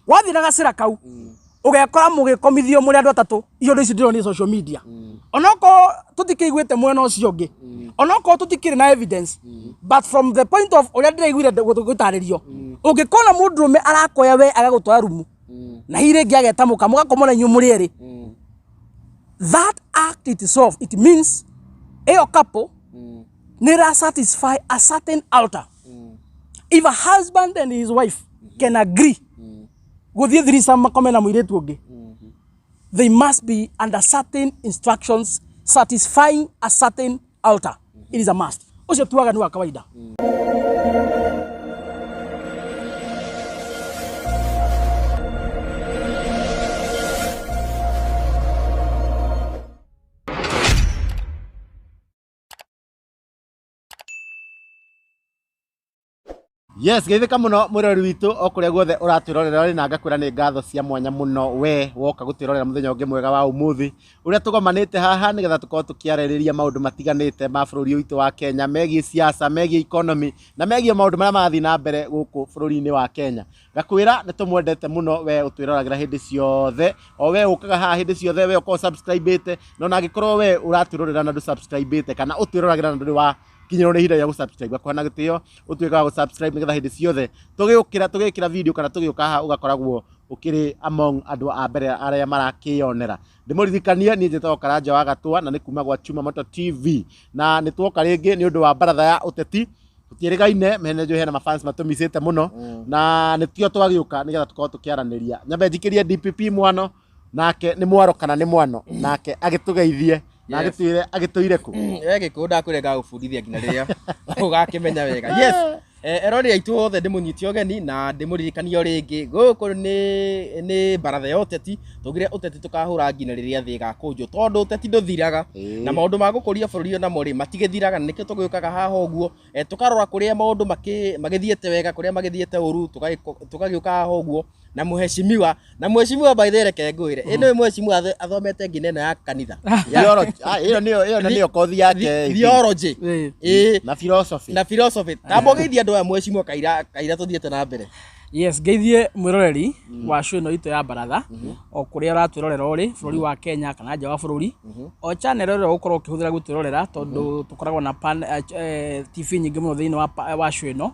Wathiĩ na gacĩra kau ũgekora mũgĩkomithio mũrĩ andũ atatũ. Iũndũ ici ndĩronire social media, onokorwo tũtikĩiguĩte mwena ũcio ũngĩ, onokorwo tũtikĩrĩ na evidence, but from the point of ũrĩa ndĩraiguire gũtarĩrio, ũngĩkona mũndũrũme arakoya we agagũtwara rumu na hihi rĩngĩ ageta mũka mũgakomora inyuĩ mũrĩ erĩ, that act itself, it means ĩyo couple nĩ ĩra satisfy a certain altar. If a husband and his wife can agree gũthiĩ threesome makome na mũirĩtu ũngĩ, they must be under certain instructions satisfying a certain altar. It is a must. Ũcio ti waganu wa kawaida. Yes, geithĩka mũno mwĩroreri witũ o kũrĩa guothe ũratwĩrorera rĩ, na ngakwĩra nĩ ngatho cia mwanya mũno we woka gũtwĩrorera mũthenya ũngĩ mwega wa ũmũthĩ ũrĩa tũgomanĩte haha nĩgetha tũkorwo tũkĩarĩrĩria maũndũ matiganĩte ma bũrũri witũ wa Kenya megiĩ siasa, megiĩ economy na megiĩ maũndũ marĩa marathiĩ na mbere gũkũ bũrũri-inĩ wa Kenya. Ngakwĩra nĩ tũmwendete mũno we ũtwĩroragĩra hĩndĩ ciothe, o we ũkaga haha hĩndĩ ciothe, we ũkoragwo subscribe-ĩte, na ona angĩkorwo we ũratwĩrorera na ndũ subscribe-ĩte kana ũtwĩroragĩra na ndũrĩ wa kinyĩrwo nĩ ihinda rĩa gũ-subscribe, ngakũhe na gĩtĩo ũtuĩke wa gũ-subscribe nĩgetha hĩndĩ ciothe tũgĩũkĩra tũgĩkĩra video kana tũgĩũka haha ũgakoragwo ũkĩrĩ among andũ a mbere arĩa marakĩyonera. Ndĩmũririkanie niĩ njĩtagwo Karanja wa Gatũa na nĩ kuma gwa Chuma Moto TV, na nĩ tuoka rĩngĩ nĩ ũndũ wa baratha ya ũteti. Tũtiĩrĩgaine mene njũĩ hena mafans matũmicĩte mũno, na nĩtio twagĩũka nĩgetha tũkorwo tũkĩaranĩria. Nyambe njikĩrie DPP mwano, nake nĩ mwaro kana nĩ mwano, nake agĩtũgeithie na agĩtwĩre agĩtũire kũ. We Gĩkũyũ, ndakwĩra ngagũbundithia nginya rĩrĩa ũgakĩmenya wega. Yes. Erori aitũ othe, ndĩmũnyite ũgeni na ndĩmũririkanie o rĩngĩ gũkũ nĩ baratha ya ũteti. Tugire ũteti tũkahũra nginya rĩrĩa thĩ ĩgakũnjwo, tondũ ũteti ndũthiraga na maũndũ ma gũkũria bũrũri onamo rĩ matigĩthiraga, na nĩkĩo tũgĩũkaga haha ũguo, tũkarora kũrĩa maũndũ magĩthiĩte wega, kũrĩa magĩthiĩte ũru, tũgagĩũka haha ũguo na mũheshimiwa. Na mũheshimiwa, by the way, reke ngwĩre, ĩ nĩwe mũheshimiwa athomete nginya ĩno ya kanitha. Theology. Ah, ĩyo nĩyo kothi yake. Theology. Ĩĩ. Na philosophy. Na philosophy. Tamba ũgeithie andũ aya, mũheshimiwa, kaira kaira tũthiĩte na mbere. Yes, ngeithie mwĩroreri wa show ĩno itũ ya baratha o kũrĩa ũratwĩrorera ũrĩ bũrũri wa Kenya kana nja wa bũrũri, o channel ĩrĩa ũgũkorwo ũkĩhũthĩra gũtwĩrorera, tondũ tũkoragwo na TV nyingĩ mũno thĩinĩ wa show ĩno.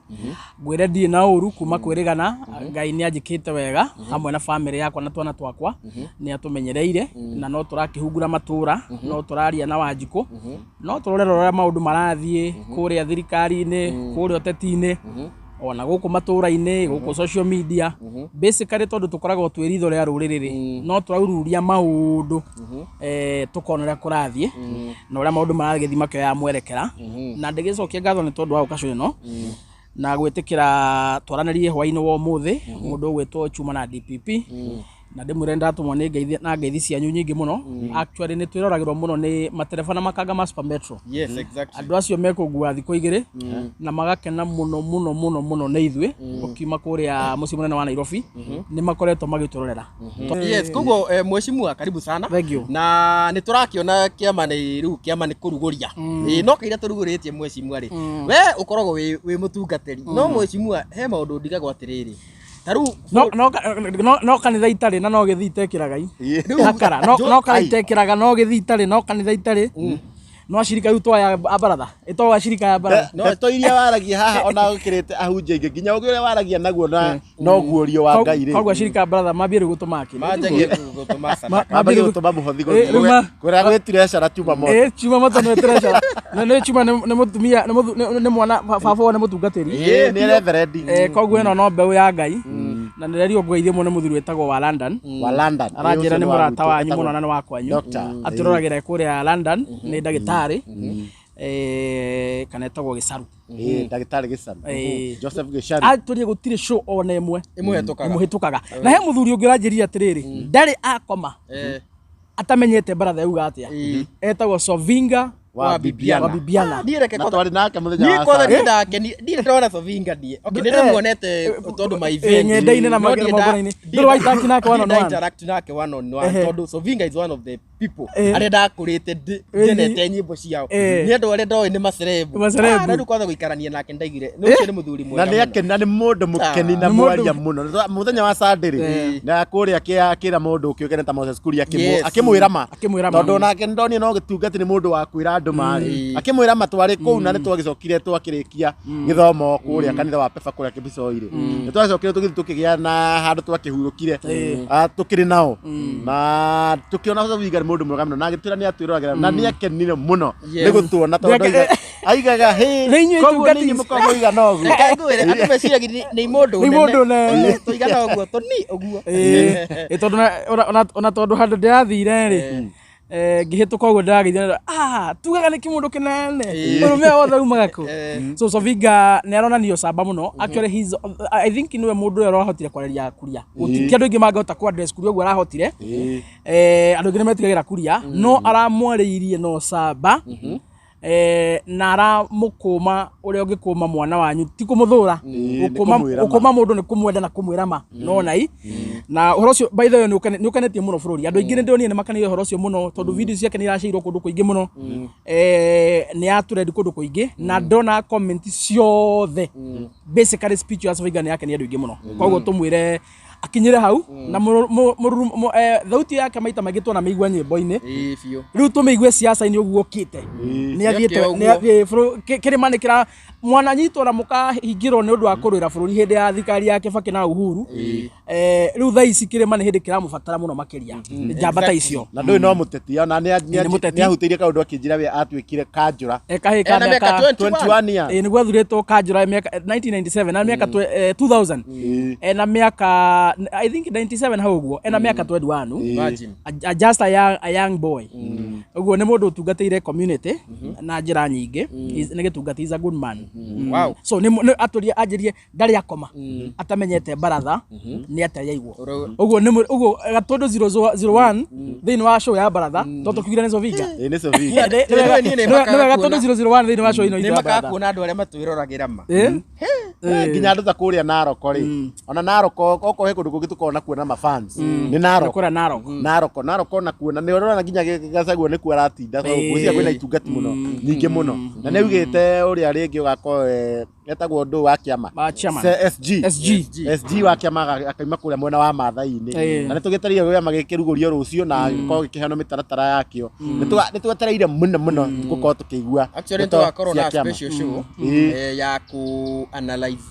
Ngwĩre ndirĩ na ũru kuma kwĩrĩgana. Ngai nĩ anjĩkĩte wega hamwe na famĩlĩ yakwa na twana twakwa, nĩ atũmenyereire, na no tũrakĩhungura matũra, no tũraria na Wanjikũ, no tũrore ũrĩa maũndũ marathiĩ kũrĩa thirikari-inĩ, kũrĩa ũteti-inĩ, ona gũkũ matũra-inĩ, gũkũ social media basically, tondũ tũkoragwo twĩ ritho rĩa rũrĩrĩ rĩ, no tũraururia maũndũ, tũkona ũrĩa kũrathiĩ na ũrĩa maũndũ maragĩthiĩ makĩoya mwerekera. Na ndĩgĩcokia ngatho nĩ tondũ wa gũka show ĩno na gwĩtĩkĩra twaranĩrie hwaĩ-inĩ wa ũmũthĩ, mũndũ ũgwĩtwo Chuma na DPP, na ndĩmwĩre ndatũmwo nĩ ngeithi na ngeithi cianyu nyingĩ mũno. Actually, nĩ twĩroragĩrwo mũno nĩ matereba na makanga ma Super Metro. Andũ acio mekũngua thikũ 2 na magakena mũno mũno mũno mũno nĩ ithuĩ. Ũkiuma kũrĩa mũciĩ mũnene wa Nairobi, nĩ makoretwo magĩtũrorera. Yes, koguo mheshimiwa, karibu sana. Thank you. Na nĩ tũrakĩona kĩama nĩ rĩu kĩama nĩ kũrugũria. Ĩĩ, no kĩrĩa tũrugũrĩtie, mheshimiwa rĩ, we ũkoragwo wĩ mũtungatĩri, no mheshimiwa, he maũndũ ndigagwo atĩrĩrĩ, ta rĩu No kanitha itarĩ na no gĩthii itekĩraga i Hakara no kanitha itekĩraga, no gĩthii itarĩ, no kanitha itarĩ, no acirika rĩu twaya a baratha ĩtagwo acirika ya baratha. Ndeto iria waragia haha ona ũkĩrĩte ahunjia aingĩ, nginya ũgĩ ũrĩa waragia naguo na no guorio wa Ngai rĩ. Koguo acirika a baratha mambie rĩu gũtũma kĩ Manjagie gũtũma sadaka. Mambagie gũtũma mũhothi. Rĩu Kwĩra gwĩ treasurer Chuma Moto. Ĩ, Chuma Moto nĩ treasurer, na nĩ Chuma nĩ mũtumia, nĩ mwana baba wao nĩ mũtungatĩri. Ĩĩ, nĩ reverend. Koguo ĩno no mbeũ ya Ngai, na nĩrerirwo ngũgeithie mũno nĩ mũthuri wĩtagwo wa London. Wa London. Aranjĩra Ũcio nĩ wa mũrata gwitũ, wanyu etagwo mũno na nĩ wa kwanyu. Doctor. Atũroragĩra kũrĩa London, nĩ ndagĩtarĩ, kana etagwo Gĩcaru. Ĩĩ, ndagĩtarĩ Gĩcaru. Joseph Gĩcaru. Atũrie gũtirĩ show ona ĩmwe ĩmũhetũkaga. Ĩmũhĩtũkaga. Na he mũthuri ũngĩ ũranjĩrire atĩrĩrĩ, ndarĩ akoma atamenyete baratha yauga atĩa, etagwo Sovinga wa Bibiana. Wa Bibiana. Niĩ reke Na kwanza- twarĩ nake mũthenya niĩ wa kwanza Sunday. niĩ ndakeni ndirĩ ndona Sovinga niĩ. Okay, nĩ ndĩmuonete tondũ my event. Ng'enda-inĩ na No ndirĩ magongona-inĩ. Ndũrĩ wa interact nake one on ndirĩ one? interact nake one on one, tondũ Sovinga is one of the people Eh. arĩa ndakũrĩte ngenete nyĩmbo ciao. Nĩ andũ arĩa ndoĩ nĩ macerebu. Macerebu. Ah, na rĩu kwanza gũikarania nake ndaigire nĩ ũcio nĩ mũthuri Na mwega nĩ mũno. akeni na nĩ mũndũ mũkeni na Nĩ mũndũ- mwaria mũno. Mũthenya wa Sunday rĩ, na kũrĩa akĩra mũndũ ũkĩũkene ta Moses Kuria Yes. akĩmwĩra ma. Akĩmwĩra ma. Tondũ nake nĩndonire no gĩtungati nĩ mũndũ wa kwĩra andũ marĩ. Akĩmwĩra ma twarĩ kũu na nĩ twagĩcokire twakĩrĩkia gĩthomo kũrĩa kanitha wa Pefa kũrĩa Kĩbicoi rĩ. Nĩ twacokire tũgĩthiĩ tũkĩgĩa na handũ twakĩhurũkire tũkĩrĩ nao na tũkĩona Soviga nĩ mũndũ mwega mũno na agĩtwĩra nĩ atwĩroragĩra na nĩ akenire mũno Yes. nĩ gũtuona tondũ Nĩ ake- aigaga hĩ Nĩ inyuĩ koguo nĩ itungati inyuĩ mũkoragwo mũigana ũguo. Reke ngwĩre, andũ meciragia nĩ mũndũ Nĩ mũndũ nene. Tũigana ũguo tũni ũguo. Ĩ tondũ ona tondũ handũ ndĩrathire rĩ, ngĩhĩtũka ũguo ndĩrageithia, ah, tugaga nĩ kĩmũndũ kĩnene, mũrũme ũyũ wothe umaga kũ? So Sovinga nĩ aronania ũcamba mũno. Actually he's, I think nĩwe mũndũ ũrĩa ũrahotire kwarĩria Kuria. Gũtirĩ andũ aingĩ mangĩhota ku address Kuria ũguo arahotire. Andũ aingĩ nĩ metigagĩra Kuria, no aramwarĩirie na ũcamba, na aramũkũma ũrĩa ũngĩkũma mwana wanyu, ti kũmũthũra. Nĩ Gũkũma kũmwĩra ma. gũkũma mũndũ nĩ kũmwenda na kũmwĩra ma no nai na ũhoro ũcio, by the way, nĩ ũkenetie mũno bũrũri. Andũ aingĩ nĩ ndĩronire nĩ makeneire ũhoro ũcio mũno tondũ video ciake nĩ iraceirwo kũndũ kũingĩ mũno, nĩ ya trend kũndũ kũingĩ na ndona comment ciothe, basically speech ya Soviga nĩ yakenia andũ aingĩ mũno. Koguo tũmwĩre akinyĩre hau na thauti yake maita maingĩ tuona mĩigua nyĩmbo-inĩ. Ĩĩ biũ. Rĩu tũmĩigue siasa-inĩ ũguo ũkĩte nĩ athiĩte. Nĩakĩ ũguo. Nĩ athiĩ kĩrĩma nĩ kĩra mwananyitwo na mũkahingĩrwo nĩ ũndũ wa kũrũĩra bũrũri hĩndĩ ya thirikari ya Kibaki na Uhuru. Rĩu thaa ici kĩrĩma nĩ hĩndĩ kĩramũbatara mũno makĩria njamba ta icio. Na ndũĩ no mũteti ona nĩ Nĩ mũteti. nĩ ahutĩirie kaũndũ akĩnjĩra we atuĩkire kanjũra. Kahĩĩ ka Ena mĩaka mĩaka 21. 21 years. Ĩ, nĩguo athurĩtwo kanjũra mĩaka 1997 na mĩaka 2000, ena mĩaka I think 97 hau ũguo, ena mĩaka 21. Imagine. Just a young boy ũguo nĩ mũndũ ũtungatĩire community na njĩra nyingĩ. Nĩ gĩtungati, is a good man. So nĩ atũrie anjĩrie ndarĩ akoma atamenyete baratha nĩ atĩa yaigwo. Ũguo nĩ ũguo Gatũndũ 001 thĩinĩ wa show ya baratha to tũkiugire nĩ Sovinga. Ĩ, nĩ Sovinga. Niĩ nĩ makaga Nĩ wega kuona. Gatũndũ 001 thĩinĩ wa show ĩno Nĩ itũ ya makaga baratha. kuona andũ arĩa matwĩroragĩra ma. Nginya andũ ta kũrĩa Naroko rĩ, ona Naroko okorwo he kũndũ kũngĩ tũkoragwo na kuona mafans nĩ Narok. Kũrĩa Narok. Naroko, Naroko na kuona nĩ ũrona nginya Gachagua nĩkuo aratinda tondũ ngwĩciria kwĩna itungati mũno nyingĩ mũno na nĩ augĩte ũrĩa rĩngĩ ũgakorwo etagwo ndũ wa kĩama. Wa chairman. SG. SG. SG wa kĩama akaima kũrĩa mwena wa Maathai-inĩ na nĩ tũgĩtereire kĩama gĩkĩrugũrio rũciũ na gĩkorwo gĩkĩheanwo mĩtaratara yakĩo. Nĩ twetereire mũno mũno gũkorwo tũkĩigua Actually ndeto tũgakorwo cia na kĩama. special show ya ku analyze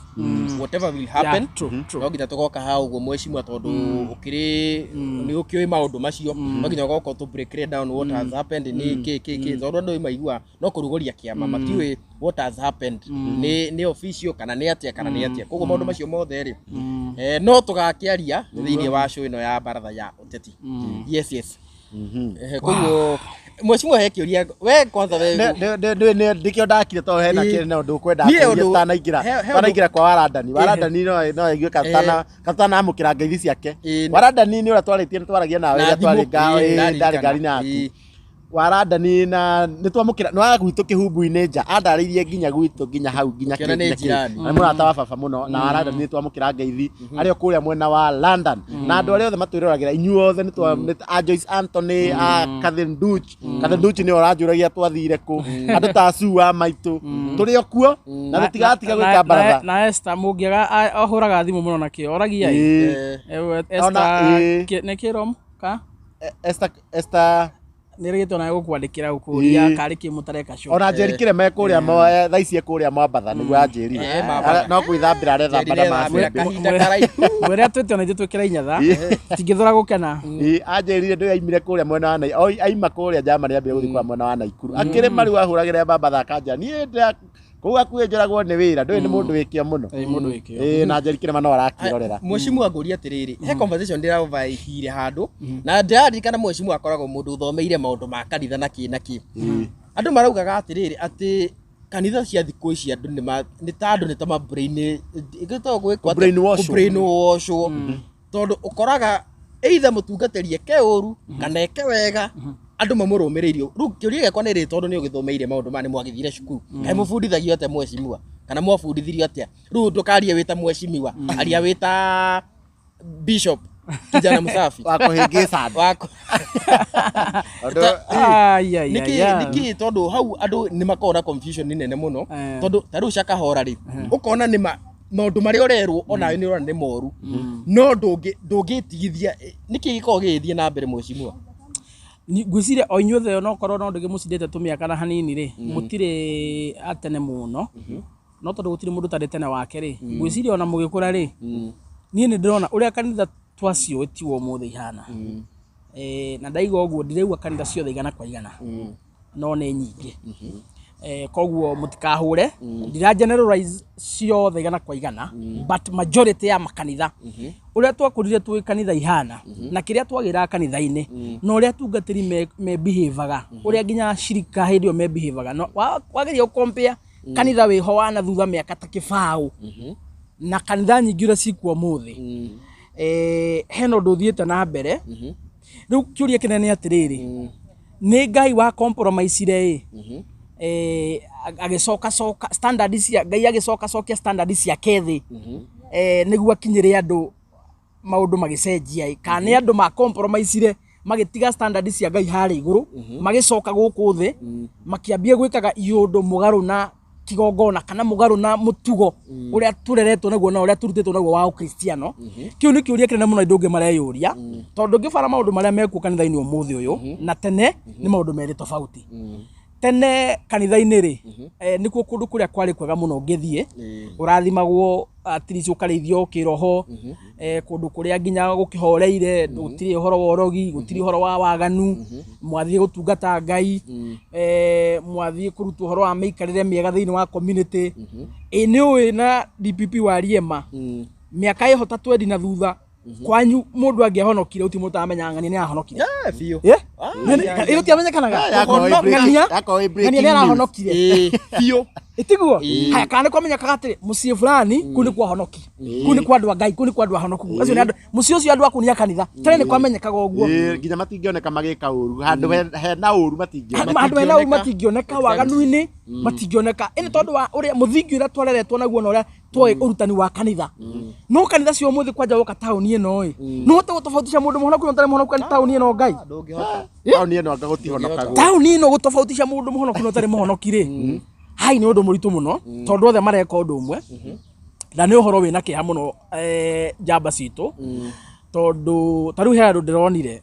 whatever will happen. Yeah, true, true. No nginya tũgoka hau ũguo mheshimiwa tondũ ũkĩrĩ nĩ ũkĩũĩ maũndũ macio, no nginya ũgoka tũ break it down what has happened, nĩ kĩ kĩ kĩ, tondũ andũ maigua no kũrugũria kĩama matiũĩ what has happened, nĩ official kana nĩ atĩa kana nĩ atĩa. Koguo maũndũ macio mothe rĩ, no tũgakĩaria thĩinĩ wa show ĩno ya baratha ya ũteti. Yes. Koguo mheshimiwa, he kĩũria we kwanza we Ndĩkĩo ndakire tondũ hena kĩrĩ ũndũ ũkwenda Niĩ kũria ũndũ- he ũndũ- tanaingĩra kwa Waradani. Waradani no aigue katanamũkĩra ngeithi ciake. Waradani nĩ ũrĩa twarĩtie, nĩ twaragia nawe Na rĩrĩa twarĩ thimũ, ndarĩ ndarĩ ngari naku. Waradani na nĩ twamũkĩra nĩ wa gwitũ kĩhumbu-inĩ nja andarĩirie nginya gwitũ nginya hau nginya Ũkĩona kĩ, nĩ nginya kĩ. jirani. Na nĩ mũrata wa baba mũno na Waradani nĩ twamũkĩra ngeithi arĩ o kũrĩa mwena wa London na andũ arĩa othe matwĩroragĩra inyuothe nĩ twa a Joyce Anthony, a Catherine Duch. Catherine Duch nĩwe ũranjũragia twathire kũ, andũ ta Sue wa maitũ tũrĩ o kuo na tũtigatiga gwĩka baratha. Na Esther mũngĩaga ahũraga thimũ mũno nakĩo oragia. Ona, Esther nĩ kĩrom ka? Esther, Esther. Nĩ rĩgĩtwo nawe gũkwandĩkĩra gũkũria karĩ kĩ mũtareka show. Ona Njeri kĩreme kũrĩa thaa ici e kũrĩa Mwambatha nĩguo anjĩrire. Mwambatha. No gwĩthambĩra arethamba na Njeri nĩethambĩra macembe. kahinda karaihu. Mwĩre atwĩte ona ithuĩ twĩkĩre inyatha tingĩthũra gũkena. Ĩ, anjĩrire ndũ aimire kũrĩa mwena wa aima kũrĩa Germany ambire gũthiĩ kũrĩa mwena wa Naikuru akĩrĩma rĩu ahũragĩra Mwambatha akanja niĩ kũu hakuhĩ njũragwo nĩ wĩra ndũĩ nĩ mũndũ wĩkĩo mũno. Ĩ, mũndũ wĩkĩo. Ĩ, na Njeri kĩrema no arakĩrorera. Mheshimiwa ngũria atĩrĩrĩ, he conversation ndĩraovaihire handũ na ndĩraririkana mheshimiwa akoragwo mũndũ ũthomeire maũndũ ma kanitha na kĩ na kĩ. Andũ maraugaga atĩrĩrĩ atĩ kanitha cia thikũ ici andũ nĩ ta andũ nĩ ta ma brain ĩgĩtagwo gwĩkwo atĩa? Kũ-brainwashwo. Kũ-brainwashwo. Tondũ ũkoraga either mũtungatĩri eke ũru kana eke wega andũ mamũrũmĩrĩire. Rĩu kĩũria gĩakwa nĩ rĩrĩ, tondũ nĩ ũgĩthomeire maũndũ maya, nĩ mwagĩthire cukuru, kaĩ mũbundithagio atĩa mheshimiwa kana mwabundithirio atĩa? Rĩu ndũkarie wĩ ta mheshimiwa, aria wĩ ta bishop. Kijana msafi. Wa kũhĩngĩca andũ. Wako. Tondũ- Ai, ai, ai, Nĩkĩ ai. nĩkĩ tondũ hau andũ nĩ makoragwo na confusion nene mũno Eh. tondũ ta rĩu Shakahola rĩ, ũkona nĩ ma maũndũ marĩa ũrerwo onawe nĩ ũrona nĩ moru, no ndũngĩtigithia. Nĩkĩ gĩkoragwo gĩgĩthiĩ na mbere, mheshimiwa? Ngwĩciria o inyuothe onokorwo no ndĩgĩmũcindĩte tũmĩaka na hanini rĩ, mũtirĩ atene mũno, no tondũ gũtirĩ mũndũ ũtarĩ tene wake rĩ, ngwĩciria ona mũgĩkũra rĩ, niĩ nĩ ndĩrona ũrĩa kanitha twaciũĩ tiwo ũmũthĩ ihana. Na ndaiga ũguo ndirauga kanitha ciothe igana kwa igana, no nĩ nyingĩ. Koguo mũtikahũre, ndira generalize ciothe igana kwa igana, but majority ya makanitha ũrĩa twakũrire twĩ kanitha ihana na kĩrĩa twagĩraga kanitha-inĩ na ũrĩa atungatĩri me behavior, ũrĩa nginya cirika hĩndĩ ĩyo me behavior, no wageria gũ-compare kanitha wĩho wa na thutha mĩaka ta kĩbaũ na kanitha nyingĩ ũrĩa cikuo ũmũthĩ, hena ũndũ ũthiĩte na mbere. Rĩu kĩũria kĩnene nĩ atĩrĩrĩ, nĩ Ngai wa compromise ĩ agĩcoka coka standard cia Ngai, agĩcoka cokia standard ciake thĩ nĩguo akinyĩre andũ, maũndũ magĩcenjia ĩ, kana nĩ andũ ma compromise magĩtiga standard cia Ngai harĩa igũrũ, magĩcoka gũkũ thĩ makĩambia gwĩkaga iũndũ mũgarũ na kigongona kana mũgarũ na mũtugo ũrĩa tũreretwo naguo na ũrĩa tũrutĩtwo naguo wa ũkristiano? Kĩu nĩ kĩũria kĩnene mũno andũ aingĩ mareyũria, tondũ ngĩbara maũndũ marĩa mekuo kanitha-inĩ ũmũthĩ ũyũ na tene nĩ maũndũ merĩ tofauti. Tene kanitha-inĩ rĩ, nĩkuo kũndũ kũrĩa kwarĩ kwega mũno ũngĩthiĩ, ũrathimagwo, at least ũkarĩithio kĩroho, kũndũ kũrĩa nginya gũkĩhoreire, gũtirĩ ũhoro wa ũrogi, gũtirĩ ũhoro wa waganu, mwathiĩ gũtungata Ngai, mwathiĩ kũrutwo ũhoro wa mĩikarĩre mĩega thĩinĩ wa community. Ĩ nĩ ũĩ na DPP wa Riema mĩaka ĩho ta twendi na thutha kwanyu mũndũ angĩahonokire ũti mũndũ ũtaramenya ng'ania nĩ ahonokire. Eh, biũ. Eh? Ah, Ĩ gũtiamenyekanaga. Yakorwo ĩ breaking- Ng'ania yakorwo ĩ ng'ania breaking nĩ arahonokire. Ĩĩ, biũ. Ĩtiguo? Ĩĩ. Haya, kana nĩ kwamenyekaga atĩ mũciĩ fulani kũu nĩ kwa honoki, kũu nĩ kwa andũ a Ngai, kũu nĩ kwa andũ ahonoku, acio nĩ andũ mũciĩ ũcio andũ aku nĩ a kanitha. Tene nĩ kwamenyekaga ũguo. Ĩĩ, nginya matingĩoneka magĩka ũru handũ hena ũru matingĩoneka. Handũ hena ũru matingĩoneka, waganu-inĩ matingĩoneka. Ĩnĩ tondũ wa ũrĩa mũthingi ũrĩa twareretwo naguo na ũrĩa twoĩ ũrutani wa kanitha. No kanitha cia ũmũthĩ, kwanja woka taũni ĩno ĩ, no ũhote gũtofautisha mũndũ mũhonoku na ũtarĩ mũhonoku kana taũni ĩno Ngai? Ndũngĩhota. Taũni ĩno anga gũtihonokagwo. Taũni ĩno gũtofautisha mũndũ mũhonoku na ũtarĩ mũhonoki rĩ, hai nĩ ũndũ mũritũ mũno, tondũ othe mareka ũndũ ũmwe, na nĩ ũhoro wĩna kĩeha mũno, njamba citũ, tondũ ta rĩu he andũ ndĩronire,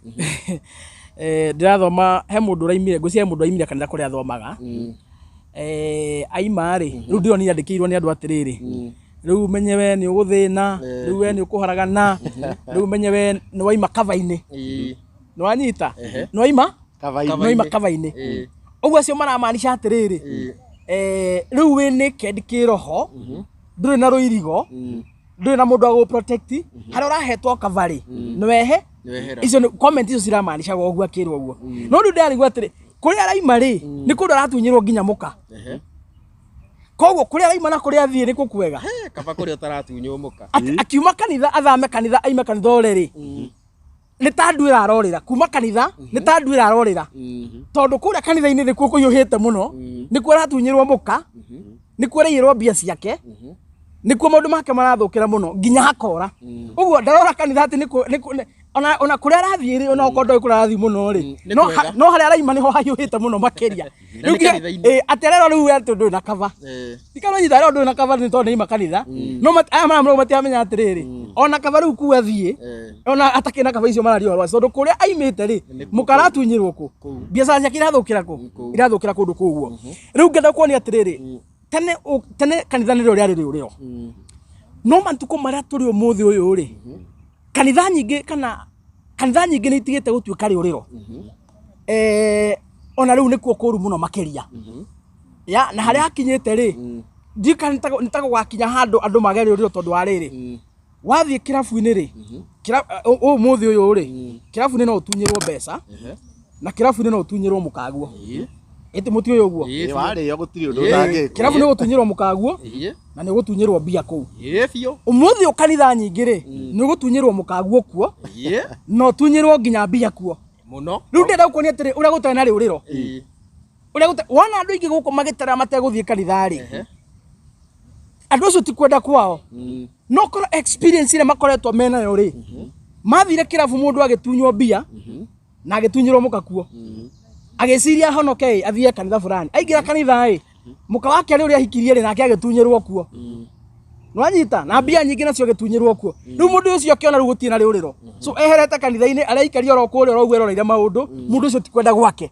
ndĩrathoma, he mũndũ ũraimire, ngwĩciria he mũndũ ũraimire kanitha kũrĩa athomaga. Aima rĩ, rĩu ndĩronire andĩkĩirwo nĩ andũ atĩrĩrĩ, rĩu menye we nĩ ũgũthĩna, rĩu we nĩ ũkũharagana, rĩu menye we nĩ waima kaba-inĩ. Nĩ wanyita? Nĩ waima Kaba-inĩ. nĩ waima kaba-inĩ. Ũguo acio maramaanisha atĩrĩrĩ, rĩu wĩ naked kĩroho, ndũrĩ na rũirigo, ndũrĩ na mũndũ wa gũgũ-protect, harĩa ũrahetwo kabarĩ nĩ wehe. Nĩwehera. Icio nĩ comment icio ciramaanishaga ũguo akĩrwo ũguo. No rĩu ndĩrarigwo atĩrĩ, kũrĩa araima rĩ, nĩ kũndũ aratunyĩrwo nginya mũka. Koguo kũrĩa araima na kũrĩa athiĩ nĩ kũ kwega? Eh, kaba kũrĩa ũtaratunywo mũka. Akiuma kanitha, athame kanitha, aime kanitha ũrĩ rĩ, nĩ ta nduĩra arorĩra kuma kanitha, nĩ ta nduĩra arorĩra, tondũ kũrĩa kanitha-inĩ nĩkuo kũhiũhĩte mũno, nĩkuo aratunyĩrwo mũka, nĩkuo araiyĩrwo mbia ciake, nĩkuo maũndũ make marathũkĩra mũno nginya hakora. Ũguo ndarora kanitha atĩ ona kũrĩa arathiĩ rĩ, ona okorwo ndoĩ kũrĩa arathiĩ mũno rĩ, Nĩ no kwega. no harĩa araima nĩho hahiũhĩte mũno makĩria. Na Rĩu nĩ nginya- kanitha-inĩ. Atĩ arerwo rĩu atĩ ndũrĩ na kaba ikaronyita arĩa ndũrĩ na kaba nĩ tondũ nĩaima kanitha. No aya maramũrwo matiramenya atĩrĩrĩ, ona kaba rĩu kuu athiĩ, ona atakĩ na kaba icio mararia ũhoro wacio, tondũ kũrĩa aimĩte rĩ, mũka aratunyĩrwo kũ, biacara ciake irathũkĩra kũ, irathũkĩra kũndũ kũu ũguo. Rĩu ngenda kuonia atĩrĩrĩ, tene kanitha nĩrĩo rĩarĩ rĩũrĩro, no matukũ marĩa tũrĩ ũmũthĩ ũyũ rĩ, kanitha nyingĩ kana kanitha nyingĩ nĩ itigĩte gũtuĩka rĩũrĩro. Ona rĩu nĩkuo kũru mũno makĩria ya na harĩa hakinyĩte rĩ, ndika nĩ ta gũgakinya handũ andũ mage rĩũrĩro, tondũ wa rĩrĩ, wathiĩ kĩrabu-inĩ rĩ, ũmũthĩ ũyũ rĩ, kĩrabu-inĩ no ũtunyĩrwo mbeca na kĩrabu-inĩ no ũtunyĩrwo mũkaguo. Ĩtĩ mũtiũĩ ũguo? Ĩ, warĩo gũtirĩ ũndũ Ĩĩ. ũtangĩkwo. Kĩrabu nĩ ũgũtunyĩrwo mũkaguo na nĩ ũgũtunyĩrwo mbia kũu. Ĩĩ biũ. Ũmũthĩ ũyũ kanitha nyingĩ rĩ, nĩ ũgũtunyĩrwo mũkaguo kuo na ũtunyĩrwo nginya mbia kuo. Mũno. Rĩu ndĩrenda gũkuonia atĩrĩ, ũrĩa gũtarĩ na rĩũrĩro, ũrĩa wona andũ aingĩ gũkũ magĩtara mategũthiĩ kanitha rĩ, andũ acio ti kwenda kwao, no korwo experience ĩrĩa makoretwo menayo rĩ. Mathire kĩrabu mũndũ agĩtunywo mbia na agĩtunyĩrwo mũka kuo. Agĩciria honoke ĩ athiĩ kanitha fulani. Aingĩra kanitha ĩ mũka wake arĩ ũrĩa ahikirie rĩ nake agĩtunyĩrwo kuo. Nwanyita na mbia nyingĩ nacio agĩtunyĩrwo kuo. Rĩu mũndũ ũcio akĩona rĩu gũtirĩ na rĩũrĩro. So eherete kanitha-inĩ araikaria oro kũrĩa oro ũguo eroreire maũndũ mũndũ ũcio ti kwenda gwake.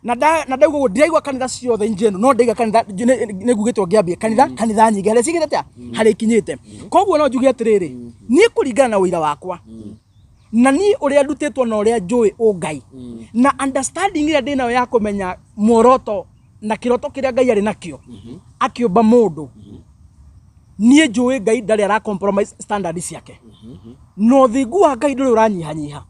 Na nda na ndauga ũguo ndiraigua kanitha ciothe in general no ndaiga kanitha nĩ ngugĩte ũngĩambia kanitha kanitha nyingĩ harĩa ciigĩte atĩa harĩa ikinyĩte. Koguo no njuge atĩrĩrĩ niĩ kũringana na ũira wakwa na niĩ ũrĩa ndutĩtwo na ũrĩa njũĩ ũngai na understanding ĩrĩa ndĩnayo ya kũmenya muoroto na kĩroto kĩrĩa Ngai arĩ nakĩo akĩũmba mũndũ niĩ njũĩ Ngai ndarĩ ara compromise standard ciake na ũthingu wa Ngai ndũrĩ ũranyihanyiha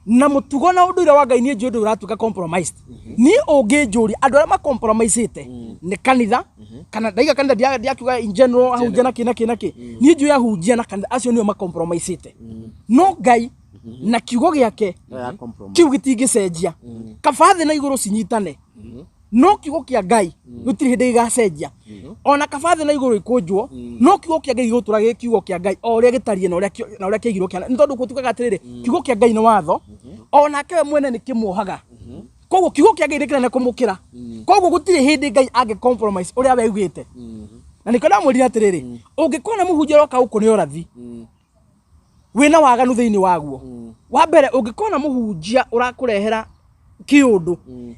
na mũtugo na ũndũire wa Ngai niĩ njũĩ ndũrĩ ũratuĩka compromised. Niĩ ũngĩnjũria andũ arĩa macompromisĩte nĩ kanitha kana ndaiga kanitha ndiakiuga in general ahunjia na kĩ na kĩ na kĩ niĩ njũĩ ahunjia na kanitha acio nĩo macompromisĩte no Ngai na kiugo gĩake Ya compromise. kiu gĩtingĩcenjia. Kaba thĩ na igũrũ cinyitane no kiugo kĩa Ngai gũtirĩ hĩndĩ gĩgacenjia. Ona kaba thĩ na igũrũ ikũnjwo no kiugo kĩa Ngai gĩgũtũra gĩ kiugo kĩa Ngai o ũrĩa gĩtariĩ na ũrĩa kĩaigirwo kĩa nĩ tondũ gũtuĩkaga atĩrĩrĩ kiugo kĩa Ngai nĩ watho onake we mwene nĩ kĩmuohaga. Koguo kiugo kĩa Ngai nĩ kĩnene kũmũkĩra. Koguo gũtirĩ hĩndĩ Ngai angĩ compromise ũrĩa we augĩte. Na nĩkĩo ndamwĩrire atĩrĩrĩ ũngĩkona mũhunjia ũroka gũkũ nĩ ũrathi wĩna waganu thĩinĩ waguo. Wa mbere ũngĩkona mũhunjia ũrakũrehera kĩũndũ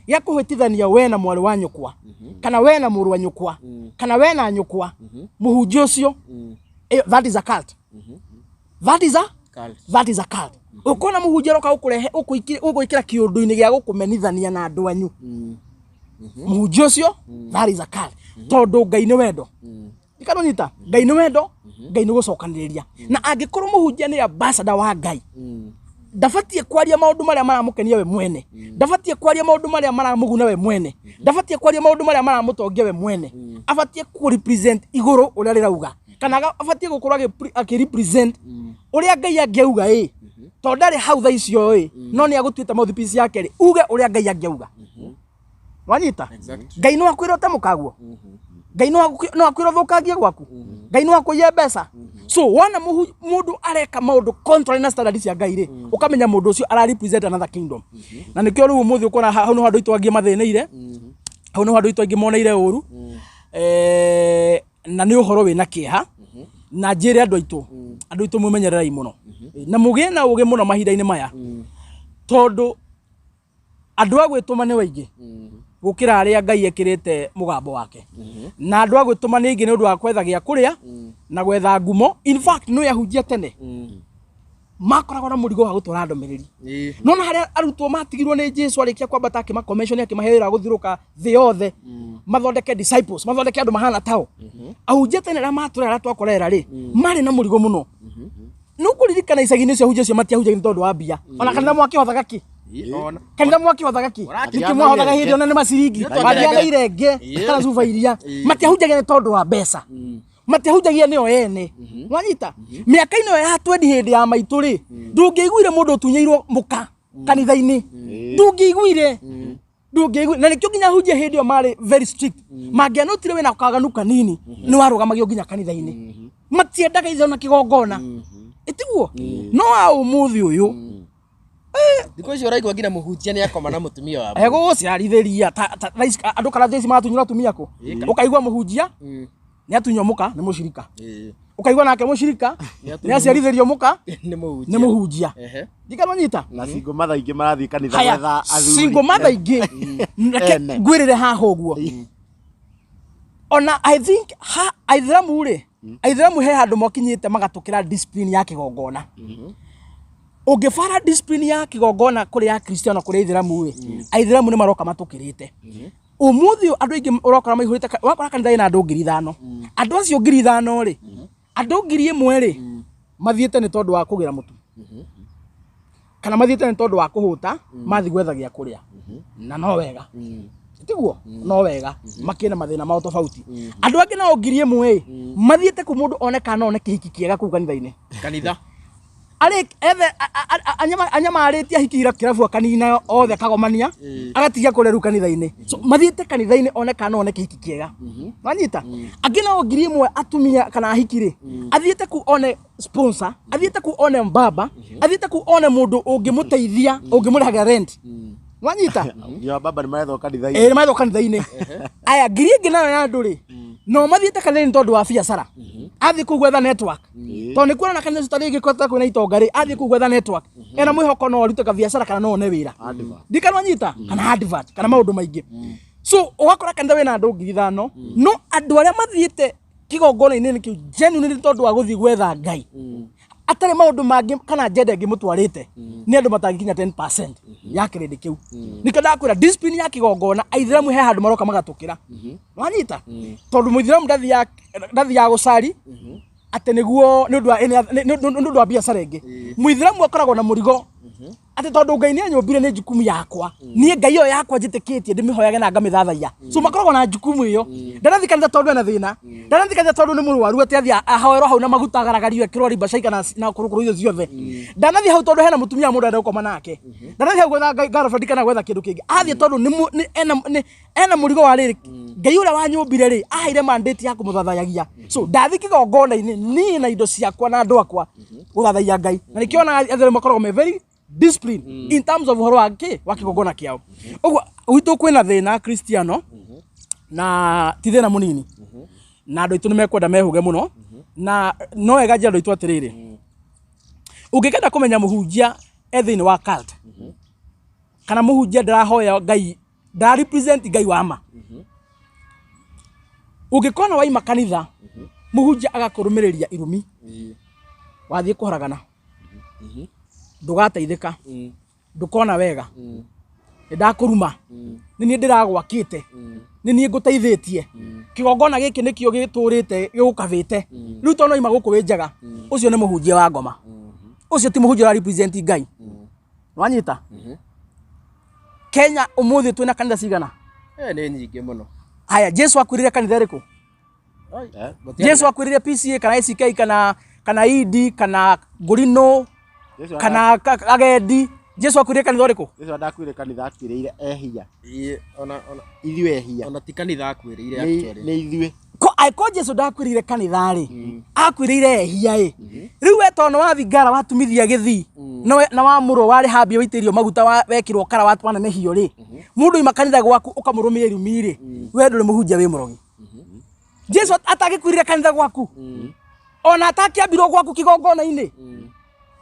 gĩa kũhĩtithania we na mwarĩ wa nyũkwa kana we na mũrũ wa nyũkwa kana we na nyũkwa mũhunjia ũcio that is a cult. That is a Cult. That is a cult. Ũkona mũhunjia ũroka gũkũrehe ũgũikĩra kĩũndũ-inĩ gĩa gũkũmenithania na andũ anyu mũhunjia ũcio that is a cult. Tondũ Ngai nĩ wendo. Ikanonyita Ngai nĩ wendo, Ngai nĩ gũcokanĩrĩria. Na angĩkorwo mũhunjia nĩ ambassador wa Ngai ndabatiĩ kwaria maũndũ marĩa maramũkenia we mwene, ndabatiĩ kwaria maũndũ marĩa maramũguna we mwene, ndabatiĩ kwaria maũndũ marĩa maramũtongia we mwene, abatiĩ kũ represent igũrũ ũrĩa rĩrauga kana abatiĩ gũkorwo akĩ represent ũrĩa Ngai angĩauga ĩ tondũ ndarĩ hau thaa icio ĩ no nĩ agũtuĩte mouthpiece yake rĩ uge ũrĩa Ngai angĩauga. Wanyita? Ngai no akwĩre ũte mũkaguo? Ngai no akwĩre ũthũkangie gwaku? Ngai no akũiye mbeca? So wona mũndũ areka maũndũ contrary na standard cia Ngai rĩ ũkamenya mũndũ ũcio ara represent another kingdom. Na nĩkĩo rĩu ũmũthĩ ũkona hau nĩho andũ aitũ angĩ mathĩnĩire, hau nĩho andũ aitũ aingĩ moneire ũru. Na nĩ ũhoro wĩna kĩeha na njĩre andũ aitũ andũ aitũ mwĩmenyererei mũno na mũgĩe na ũgĩ mũno mahinda-inĩ maya tondũ andũ a gwĩtũma nĩ waingĩ gũkĩra arĩa Ngai ekĩrĩte mũgambo wake. Na andũ a gwĩtũma nĩ aingĩ nĩ ũndũ wa kwetha gĩa kũrĩa na gwetha ngumo. In fact nĩ ahunjia tene makoragwo na mũrigo wa gũtwara ndũmĩrĩri. No na harĩa arutwo matigirwo nĩ Jesu arĩkia kwambata akĩmakomecioni akĩmahe wĩra wa gũthiũrũrũka thĩ yothe mathondeke disciples mathondeke andũ mahana tao. Ahunjia tene arĩa matũrera arĩa twakorera rĩ marĩ na mũrigo mũno. Nĩ ũkũririkana icagi-inĩ icio ahunjia acio matiahunjagia nĩ tondũ wa mbia. Ona kanitha mwakĩhothaga kĩ? Kanitha mwakĩhothaga kĩ? Nĩkĩ mwahothaga hĩndĩ ona nĩ maciringi? Matiaga irenge kana cuba iria. Matiahunjagia nĩ tondũ wa mbeca. Matiahunjagia nĩo ene. Wanyita? Mĩaka-inĩ ĩyo ya twendi hĩndĩ ya maitũ rĩ, ndũngĩaiguire mũndũ ũtunyĩirwo mũka kanitha-inĩ. Ndũngĩaiguire. Ndũngĩaiguire. Na nĩkĩo nginya ahunjia hĩndĩ ĩyo marĩ very strict. Mangĩanotire wĩna kaganu kanini, nĩ warũgamagio nginya kanitha-inĩ. Matiendaga ithe ona kĩgongona. Ĩtiguo? No wa ũmũthĩ ũyũ, Thikũ ici ũraigua nginya mũhunjia nĩ akoma na mũtumia wa mũndũ. Egũgũciarithĩria thaa ici andũ kana thaa ici maratunyĩra atumia kũ? Ũkaigua mũhunjia nĩ atunywo mũka nĩ mũcirika. Ũkaigua nake mũcirika nĩ aciarithĩrio mũka Nĩ mũhunjia. nĩ mũhunjia. Ndikana nyita. Na single mother ingĩ marathiĩ kanitha Haya, gwetha athuri. single mother ingĩ. Reke Ene. ngwĩrĩre haha ũguo. Ona I think ha aithĩramu rĩ, aithĩramu he handũ mokinyĩte magatũkĩra discipline ya kĩgongona. Ũngĩbara discipline ya kĩgongona kũrĩ akristiano kũrĩ aithĩramu rĩ, aithĩramu nĩ maroka matũkĩrĩte. Ũmũthĩ ũyũ andũ aingĩ ũrokora maihũrĩte ũrakora kanitha ĩna andũ 5,000. Andũ acio 5,000 rĩ, andũ 1,000 rĩ, mathiĩte nĩ tondũ wa kũgĩra mũtu. Kana mathiĩte nĩ tondũ wa kũhũta, mathiĩ gwetha gĩa kũrĩa. Na no wega. Tiguo? No wega. Makĩna mathĩna mao tofauti. Andũ angĩ nao 1,000 ĩ, mathiĩte kũ mũndũ one kana one kĩhiki kĩega kũu kanitha-inĩ. Kanitha. Arĩ ethe anyamarĩtie ahiki kĩrabu akanina othe akagomania agatigia kũrĩa rĩu kanitha-inĩ. So mathiĩte kanitha-inĩ one kana no one kĩhiki kĩega. Wanyita? Angĩ nao 1000 atumia kana ahiki rĩ, athiĩte ku one sponsor, athiĩte ku one mbaba, athiĩte ku one mũndũ ũngĩmũteithia, ũngĩmũrĩhagĩra rent. Wanyita? Nginya baba nĩ marethwo kanitha-inĩ. Ĩĩ nĩ marethwo kanitha-inĩ. Aya 1000 nayo ya andũ rĩ, no mathiĩte kanitha-inĩ tondũ wa biacara. Athiĩ kũu gwetha network. Tondũ nĩ kuona kanitha ũcio ta rĩngĩ kweta kwĩna itonga rĩ, athiĩ kũu gwetha network. Ena mwĩhoko no arute kabiacara kana no one wĩra. Ndikana wanyita? Kana advert kana maũndũ maingĩ. So ũgakora kanitha wĩna andũ 5,000, no andũ arĩa mathiĩte kĩgongona-inĩ kĩu genuinely tondũ wa gũthiĩ gwetha Ngai. Atarĩ maũndũ mangĩ kana agenda ĩngĩ mũtwarĩte, nĩ andũ matangĩkinya 10% ya kĩrĩndĩ kĩu. Nĩkĩo ndakwĩra discipline ya kĩgongona, aithĩramu he handũ maroka magatũkĩra. Wanyita? Tondũ mũithĩramu ndathiaga gũcari atĩ nĩguo nĩ ũndũ wa biacara ĩngĩ. Mũithĩramu akoragwo na mũrigo atĩ tondũ Ngai nĩ anyũmbire nĩ jukumu yakwa, niĩ Ngai ĩyo yakwa njĩtĩkĩtie ndĩmĩhoyage na ngamĩthathaiya. So makoragwo na jukumu ĩyo. Ndarathiĩ kanitha tondũ ena thĩna, ndarathiĩ kanitha tondũ nĩ mũrwaru atĩ athiĩ ahoerwo hau na maguta agaragario ekĩrwo rimbacai kana na kũrũkũrũ icio ciothe. Ndanathiĩ hau tondũ hena mũtumia mũndũ arenda gũkoma nake. Ndanathiĩ hau gwetha girlfriend kana gwetha kĩndũ kĩngĩ. Athiĩ tondũ ena mũrigo wa rĩrĩ, Ngai ũrĩa wanyũmbire rĩ, aheire mandate ya kũmũthathayagia. So ndathiĩ kĩgongona-inĩ niĩ na indo ciakwa na andũ akwa gũthathaiya Ngai. Na nĩkĩo onaga atheru makoragwo me very discipline in terms of ũhoro wa kĩ wa kĩgongona kĩao. Ũguo gwitũ kwĩna thĩna Kristiano, na ti thĩna mũnini, na andũ aitũ nĩ mekwenda mehũge mũno, na no wega njĩre andũ aitũ atĩrĩrĩ, ũngĩkenda kũmenya mũhunjia e thĩinĩ wa cult, kana mũhunjia ndarahoya Ngai, ndara represent Ngai wa ma, ũngĩkona waima kanitha mũhunjia agakũrũmĩrĩria irumi, wathiĩ kũharagana, ndũgateithĩka, ndũkona wega, nĩ ndakũruma, nĩ niĩ ndĩragwakĩte, nĩ niĩ ngũteithĩtie, kĩgongona gĩkĩ nĩkĩo gĩtũrĩte gĩgũkabĩte, rĩu tondũ waima gũkũ wĩ njaga, ũcio nĩ mũhunjia wa ngoma, ũcio ti mũhunjia ũra represent Ngai. Wanyita? Kenya ũmũthĩ twĩna kanitha cigana? Nĩ nyingĩ mũno. Haya, Jesu akuĩrĩire kanitha ĩrĩkũ? Jesu akuĩrĩire PCA kana ACK kana ED kana Ngũrinũ kana Agendi. Jesu akuĩrĩire kanitha ũrĩkũ? Jesu ndakuĩrĩire kanitha, akuĩrĩire ehia. Ithuĩ ehia. Ona ti kanitha akuĩrĩire actually. Nĩ ithuĩ. Angĩkorwo Jesu ndakuĩrĩire kanitha rĩ, akuĩrĩire ehia ĩ. Rĩu we tondũ nĩ wathingara watumithia gĩthii, na wamũrwo warĩha mbia waitĩrĩrio maguta wekĩrwo kara wanenehio rĩ, mũndũ oima kanitha gwaku ũkamũrũmia irumi rĩ, we ndũrĩ mũhunjia wĩ mũrogi. Jesu atangĩkuĩrĩire kanitha gwaku, ona atakĩambirwo gwaku kĩgongona-inĩ,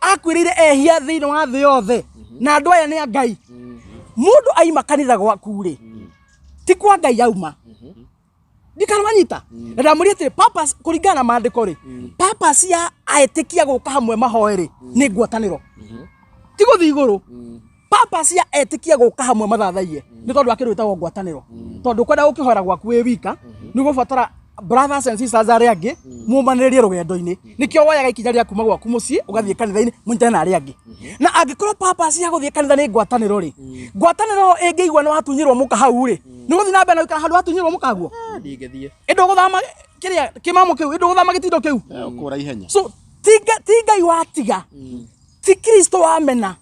akuĩrĩire ehia thĩinĩ wa thĩ yothe, na andũ aya nĩ a Ngai. Mũndũ aima kanitha gwaku rĩ, ti kwa Ngai auma. Ndikana wanyita? Na ndamũria atĩrĩ, purpose kũringana na maandĩko rĩ, purpose ya aĩtĩkia gũka hamwe mahoe rĩ, nĩ ngwatanĩro. Ti gũthiĩ igũrũ. Purpose ya etĩkia gũka hamwe mathathaiye nĩ tondũ wa kĩndũ gĩtagwo ngwatanĩro. Tondũ kwenda gũkĩhoera gwaku wĩ wika, nĩ ũgũbatara brothers and sisters arĩa angĩ mũmanĩrĩrie rũgendo-inĩ. Nĩkĩo woyaga ikinya rĩa kuma gwaku mũciĩ ũgathiĩ kanitha-inĩ mũnyitane na arĩa angĩ. Na angĩkorwo purpose ya gũthiĩ kanitha nĩ ngwatanĩro rĩ, ngwatanĩro ĩngĩigua nĩ watunyĩrwo mũka hau rĩ, nĩ ũgũthiĩ na mbere na gũikara handũ watunyĩrwo mũka guo? Ndingĩthiĩ. Ĩndĩ ũgũthama kĩrĩa kĩmamo kĩu, ĩndĩ ũgũthama gĩtindo kĩu. Ũkũra ihenya. So ti Ngai watiga, ti Kristo wamena,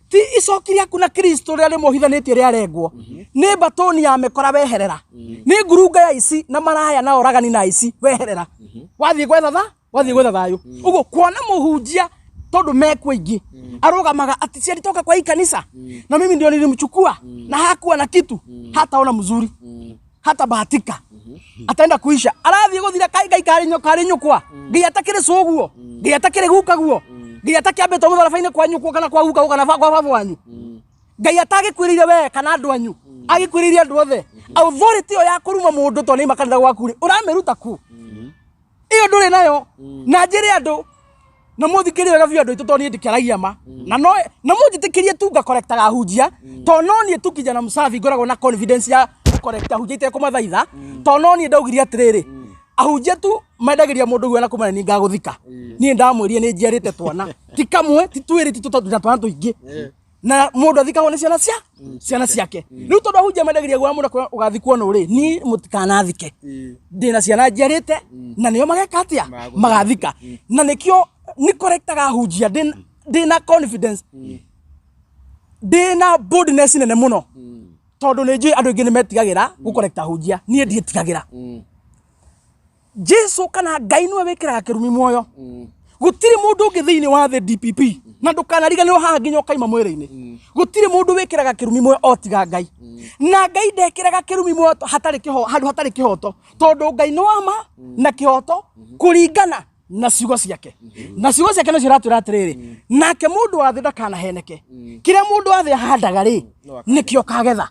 ti icoki rĩaku na Kristo rĩrĩa rĩmũhithanĩtie rĩarengwo, nĩ mbatũni ya mĩkora weherera, nĩ ngurunga ya ici na maraya na oragani na ici weherera, wathiĩ gwetha tha, wathiĩ gwetha thayũ. Ũguo kuona mũhunjia tondũ mekuo aingĩ arũgamaga ati si alitoka kwa hii kanisa na mimi ndio nilimchukua na hakuwa na kitu, hataona mzuri, hata bahatika, ataenda kuisha, arathiĩ gũthira kai Ngai karĩ nyũkwa, Ngai atakĩrĩ cũguo, Ngai atakĩrĩ guka guo, Ngai atakĩambĩtwo mũtharaba-inĩ kwa nyũkwa kana kwa guka kana kwa baba wanyu, Ngai atagĩkuĩrĩire we kana andũ anyu, agĩkuĩrĩire andũ othe. Authority ĩyo ya kũruma mũndũ tondũ nĩaima kanitha gwaku rĩ, ũramĩruta kũ? Ĩyo ndũrĩ nayo. Na njĩre andũ, na mũthikĩrie wega biũ andũ aitũ tondũ niĩ ndikĩaragia ma, na no na mũnjĩtĩkĩrie tu ngakorektaga ahunjia, tondũ no niĩ tu kijana msafi ngoragwo na confidence ya gũkorekta ahunjia itekũmathaitha, tondũ no niĩ ndaugire atĩrĩrĩ, ahunjia tu mendagĩria mũndũ guoya na kũmera niĩ ngagũthika. Niĩ ndamwĩrire nĩ njiarĩte twana, ti kamwe, ti twĩrĩ, ti tũtatũ, na twana tũingĩ. Na mũndũ athikagwo nĩ ciana cia ciana ciake. Rĩu tondũ ahunjia mendagĩria guoya mũno kwĩra ũgathikwo nũ rĩ, niĩ mũtikanathike. Ndĩna ciana njiarĩte na nĩo mageka atĩa? Magathika. Na nĩkĩo nĩ korektaga ahunjia ndĩ Ndĩna confidence, ndĩna boldness nene mũno, tondũ nĩ njũĩ andũ aingĩ nĩ metigagĩra gũkorekta hunjia. Niĩ ndiĩtigagĩra. Jesu kana Ngai nĩwe wĩkĩraga kĩrumi muoyo. Gũtirĩ mũndũ ũngĩ thĩinĩ wa thĩ, DPP, na ndũkanariganĩrwo haha nginya ũkaima mwĩrĩ-inĩ. Gũtirĩ mũndũ wĩkĩraga kĩrumi muoyo o tiga Ngai, na Ngai ndekĩraga kĩrumi muoyo hatarĩ kĩho handũ hatarĩ kĩhoto, tondũ Ngai nĩ wa ma na kĩhoto kũringana na ciugo ciake, na ciugo ciake nĩcio iratwĩra atĩrĩrĩ, nake mũndũ wa thĩ ndakanaheneke, kĩrĩa mũndũ wa thĩ ahandaga rĩ, nĩkĩo kagetha.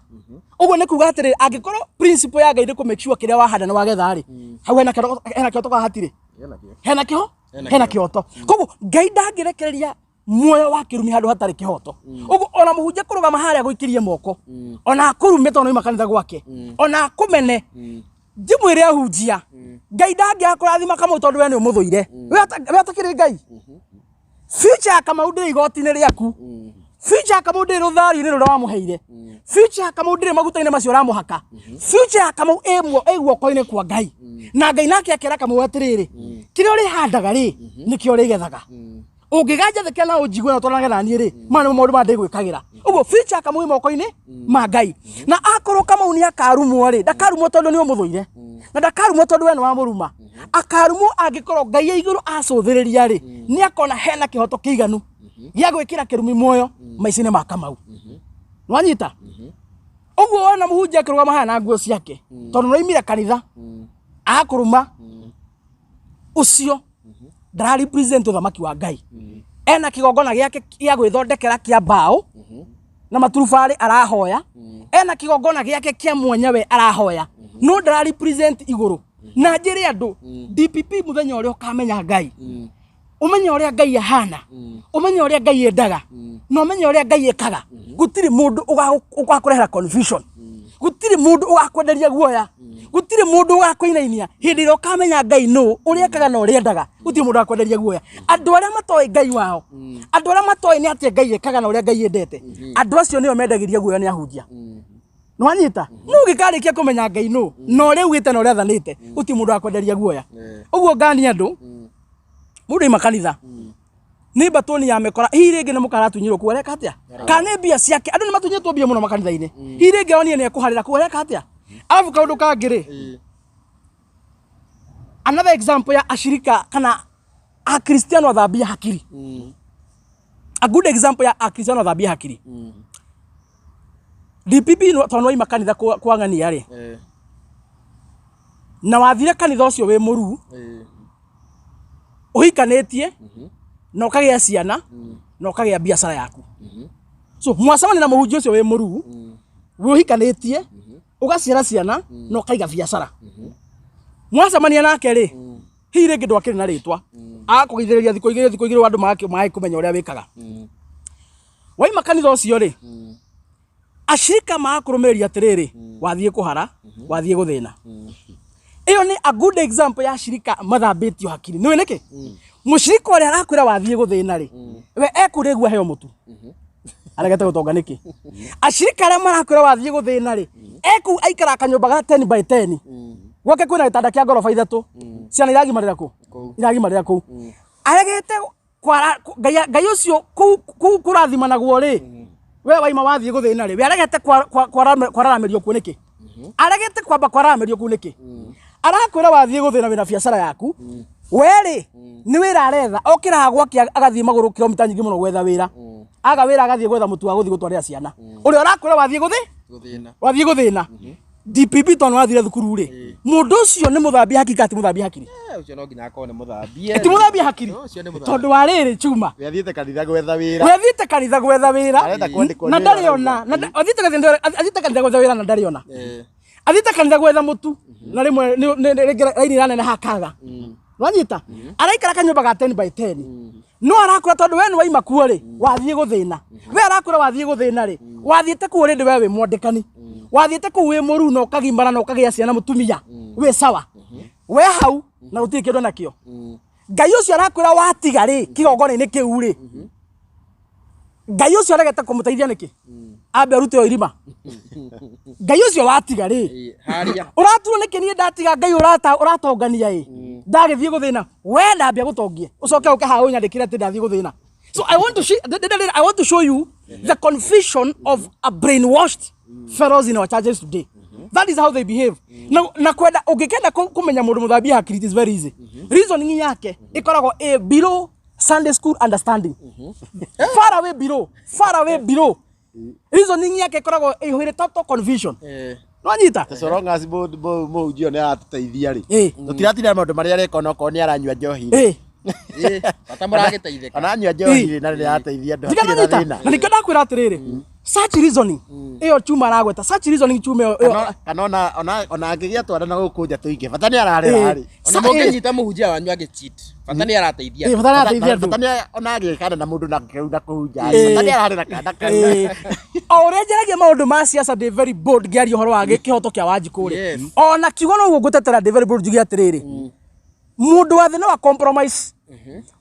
Ũguo nĩ kuga atĩrĩrĩ, angĩkorwo principle ya Ngai nĩ kũ make sure kĩrĩa wahanda nĩ wagetha rĩ, hau hena kĩhoto, hena kĩhoto kana hatirĩ? Hena kĩho hena kĩhoto. Koguo Ngai ndangĩrekereria muoyo wa kĩrumi handũ hatarĩ kĩhoto. Ũguo ona mũhunjia kũrũgama harĩa gũikĩrie moko, ona akũrume tondũ nĩoima kanitha gwake, ona akũmene, ndimwĩre ahunjia, Ngai ndangĩaga kũrathima Kamau tondũ we nĩ ũmũthũire. We atakĩrĩ Ngai. Future ya Kamau ndĩrĩ igoti-inĩ rĩaku. Future ya Kamau ndĩrĩ rũthari-inĩ rũrĩa wamũheire. Future ya Kamau ndĩrĩ maguta-inĩ macio ũramũhaka. Future ya Kamau ĩ guoko-inĩ kwa Ngai, na Ngai nake akera Kamau atĩrĩrĩ, kĩrĩa ũrĩhandaga rĩ, nĩkĩo ũrĩgethaga. Ũngĩganjathĩkĩra na ũnjigue na ũtwaranage na niĩ rĩ, maya nĩmo maũndũ marĩa ndĩgwĩkagĩra. Ũguo future ya Kamau ĩ moko-inĩ ma Ngai, na akorwo Kamau nĩ akarumwo rĩ, ndakarumwo tondũ nĩ ũmũthũire, na ndakarumwo tondũ we nĩ wamũruma. Akarumwo angĩkorwo Ngai e igũrũ acũthĩrĩria rĩ, nĩ akona hena kĩhoto kĩiganu gĩa gwĩkĩra kĩrumi muoyo maica-inĩ ma Kamau. Nwanyita ũguo? Wona mũhunjia akĩrũgama haha na nguo ciake tondũ nĩoimire kanitha akũruma, ũcio ndara represent ũthamaki wa Ngai. Ena kĩgongona gĩake gĩa gwĩthondekera kĩa mbaũ na maturubarĩ arahoya, ena kĩgongona gĩake kĩa mwanya we arahoya, no ndara represent igũrũ. Na njĩre andũ, DPP, mũthenya ũrĩa ũkamenya Ngai, ũmenye ũrĩa Ngai ahana, ũmenye ũrĩa Ngai endaga, na ũmenye ũrĩa Ngai ekaga, gũtirĩ mũndũ ũgakũrehera confusion, gũtirĩ mũndũ ũgakwenderia guoya, gũtirĩ mũndũ ũgakũinainia. Hĩndĩ ĩrĩa ũkamenya Ngai nũ, ũrĩa ekaga na ũrĩa endaga, gũtirĩ mũndũ ũgakwenderia guoya. Andũ arĩa matoĩ Ngai wao, andũ arĩa matoĩ nĩ atĩa Ngai ekaga na ũrĩa Ngai endete, andũ acio nĩo mendagĩria guoya nĩ ahunjia. Nĩwanyita? No ũngĩkarĩkia kũmenya Ngai nũ na ũrĩa augĩte na ũrĩa athanĩte, gũtirĩ mũndũ ũgakwenderia guoya. Ũguo ngania andũ, mũndũ aima kanitha nĩ mbatũni ya mĩkora, hihi rĩngĩ nĩ mũkaratunyirwo kuo, areka atĩa? Kana nĩ mbia ciake, andũ nĩ matunyĩtwo mbia mũno makanitha-inĩ, hihi rĩngĩ onire nĩ ekũharĩra kuo, areka atĩa? Arabu kaũndũ kangĩ rĩ, another example ya ashirika kana Akristiano athambia hakiri, a good example ya Akristiano athambia hakiri, DPP, tondũ waima kanitha kwa ng'ania rĩ, na wathire kanitha ũcio wĩ mũruu, ũhikanĩtie na ũkagĩa ciana na ũkagĩa biacara yaku. So mwacemania na mũhunjia ũcio wĩ mũruu, wĩ ũhikanĩtie, ũgaciara ciana na ũkaiga biacara, mwacemania nake rĩ, hihi rĩngĩ ndwakĩrĩ na rĩtwa, agakũgeithĩrĩria thikũ igĩrĩ, thikũ igĩrĩ, andũ magae kũmenya ũrĩa wĩkaga. Waima kanitha ũcio rĩ, ashirika magakũrũmĩrĩria atĩrĩrĩ, wathiĩ kũhara, wathiĩ gũthĩna. Ĩyo nĩ a good example ya ashirika mathambĩtio hakiri. Nĩũĩ nĩkĩ? Mũshirika ũrĩa arakwĩra wathiĩ gũthĩna rĩ, we ekũrĩgua heo mũtu, aregete gũtonga nĩkĩ? Ashirika arĩa marakwĩra wathiĩ gũthĩna rĩ, eku aikara kanyũmba ga 10 by 10, gwake kwĩna gĩtanda kĩa ngoroba ithatũ, ciana iragimarĩra kũ? Iragimarĩra kũu. Aregete kwara Ngai, Ngai ũcio kũu kũu kũrathimanagwo rĩ, we waima wathiĩ gũthĩna rĩ, we aregete kwararamĩrio kuo nĩkĩ? Aregete kwamba kwararamĩrio kũu nĩkĩ? Arakwĩra wathiĩ gũthĩna wĩna biacara yaku, we rĩ, nĩ wĩra aretha, okĩraga gwake agathiĩ magũrũ kilomita nyingĩ mũno gwetha wĩra, aga wĩra agathiĩ gwetha mũtu wa gũthiĩ gũtwarĩra ciana. Ũrĩa ũrakwĩra wathiĩ gũthĩ Gũthĩna. Wathiĩ gũthĩna, DPP, tondũ wathire thukuru rĩ, mũndũ ũcio nĩ mũthambia hakiri kana ti mũthambia hakiri? Ũcio no nginya akorwo nĩ mũthambie. Ti mũthambia hakiri. Ũcio nĩ mũthambie. Tondũ wa rĩrĩ, chuma. We athiĩte kanitha gwetha wĩra. We athiĩte kanitha gwetha wĩra. Arenda kwandĩkwo na nĩ ndarĩ wĩra. ona na athiĩte kanitha gwetha wĩra na ndarĩ ona. Athiĩte kanitha gwetha mũtu na rĩmwe rĩngĩ raini iraneneha akaga. Wanyita? Araikara kanyũmba ga 10 by 10, no arakwĩra tondũ we nĩ waima kuo rĩ, wathiĩ gũthĩna. We arakwĩra wathiĩ gũthĩna rĩ, wathiĩte kuo rĩndĩ we wĩ mwandĩkani, wathiĩte kũu wĩ mũruu na ũkagimara na ũkagĩa ciana, mũtumia wĩ sawa, we hau na gũtirĩ kĩndũ nakĩo. Ngai ũcio arakwĩra watiga rĩ kĩgongona-inĩ kĩu rĩ, Ngai ũcio aregete kũmũteithia nĩkĩ? Ambe arute o irima. Ngai ũcio watiga rĩ, Harĩa. Ũraturwo nĩkĩ? Niĩ ndatiga Ngai ũratongania ĩ, ndagĩthiĩ gũthĩna, we ndambia gũtongie, ũcoke ũke haha ũnyandĩkĩre atĩ ndathiĩ gũthĩna. So I want to show, I want to show you the confusion of a brainwashed fellows in our churches today. That is how they behave. Na kwenda ũngĩkenda kũmenya mũndũ mũthambie hakiri, it is very easy. Reasoning yake ĩkoragwo ĩ below Sunday school understanding. Far away below, far away below. Reasoning yake ĩkoragwo ĩihũire total confusion. Nwanyita? So long as mũhunjia nĩ aratũteithia rĩ, tũtiratinda maũndũ marĩa areka onokorwo nĩ aranyua njohi rĩ. Bata mũragĩteithĩka. Ananyua njohi rĩ na nĩ arateithia andũ, hatirĩ na Ndikananyita. thĩna. Na nĩkĩo ndakwĩra atĩrĩrĩ, such reasoning ĩyo chuma aragweta, such reasoning chuma ĩyo Kana ona angĩgĩa twana na gũkũ nja tũingĩ, bata nĩ ararera rĩ. Ona mũngĩnyita mũhunjia wanyu agĩcheat, bata nĩ arateithia. Bata nĩ arateithia andũ. Bata nĩ ona agĩkana na mũndũ na kĩu na kũu nja rĩ, bata nĩ ararera kana kau. O ũrĩa njaragia maũndũ ma siasa ndĩ very bold ngĩaria ũhoro wa kĩhoto kĩa Wanjikũ rĩ, ona kiugo no ũguo ngũtetera ndĩ very bold njuge atĩrĩrĩ, mũndũ wa thĩ no a compromise,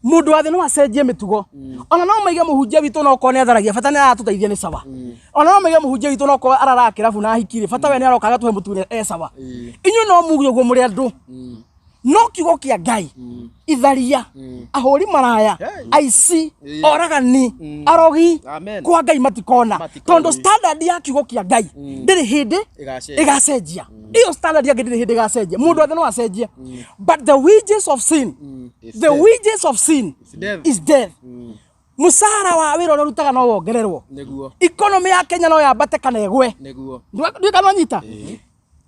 mũndũ wa thĩ no acenjie mĩtugo, ona no maige mũhunjia witũ no okorwo nĩ atharagia, bata nĩ aratũteithia nĩ sawa, ona no maige mũhunjia witũ no okorwo araraga kĩrabu na ahiki rĩ, bata we nĩ aroka agatũhe mũtu e sawa. Inyuĩ no muge ũguo mũrĩ andũ, no kiugo kĩa Ngai, itharia, ahũri maraya, aici, oragani, arogi, Amen. kwa Ngai matikona, Matikona. tondũ standard ya kiugo kĩa Ngai ndĩrĩ hĩndĩ Ĩgacenjia. ĩgacenjia. Ĩyo standard ya Ngai ndĩrĩ hĩndĩ ĩgacenjia. Mũndũ othe no acenjie, but the wages of sin, the wages of sin death. is death. Mũcara wa wĩra ũrĩa ũrutaga no wongererwo, Nĩguo. economy ya Kenya no yambate kana ĩgwe. Nĩguo. Ndiũĩ kana wanyita.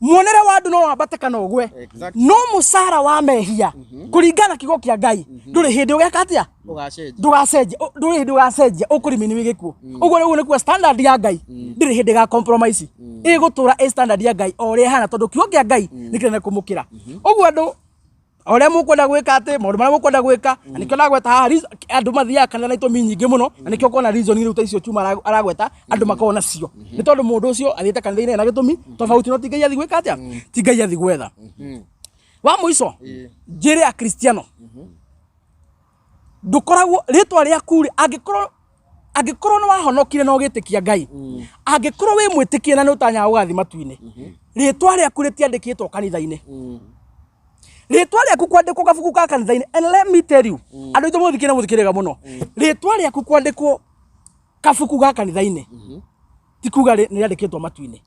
Muonere wa andũ no wambate kana ũgwe, no mũcara wa mehia kũringana na kiugo kĩa Ngai ndũrĩ hĩndĩ ũgeka atĩa? Ũgacenjia. Ndũgacenjia, ndũrĩ hĩndĩ ũgacenjia, ũkũrimini wĩ gĩkuũ. Ũguo ũguo nĩkuo standard ya Ngai ndĩrĩ hĩndĩ ĩga compromise, ĩgũtũra ĩ standard ya Ngai o ũrĩa ĩhana, tondũ kiugo kĩa Ngai nĩ kĩnene kũmũkĩra. Ũguo andũ o ũrĩa mũkwenda gwĩka atĩ maũndũ marĩa mũkwenda gwĩka, na nĩkĩo ndagweta haha andũ mathiaga kanitha na itũmi nyingĩ mũno, na nĩkĩo ũkona reasoning rĩu ta icio chuma aragweta andũ makoragwo nacio, nĩ tondũ mũndũ ũcio athiĩte kanitha-inĩ na gĩtũmi tofauti, no ti Ngai athi gwĩka atĩa, ti Ngai athi gwetha. Wa mũico, njĩre akristiano, ndũkoragwo rĩtwa rĩaku rĩ, angĩkorwo nĩ wahonokire na ũgĩtĩkia Ngai, angĩkorwo wĩ mwĩtĩkie na nĩ ũtanyaga gũgathiĩ matu-inĩ, rĩtwa rĩaku rĩtiandĩkĩtwo kanitha-inĩ. Rĩtwa rĩaku kwandĩkwo gabuku ka kanitha-inĩ, and let me tell you, andũ aitũ mũthikĩre na mũthikĩrĩga mũno, rĩtwa rĩaku kwandĩkwo kabuku ga kanitha-inĩ ti kuga nĩ rĩandĩkĩtwo matu-inĩ,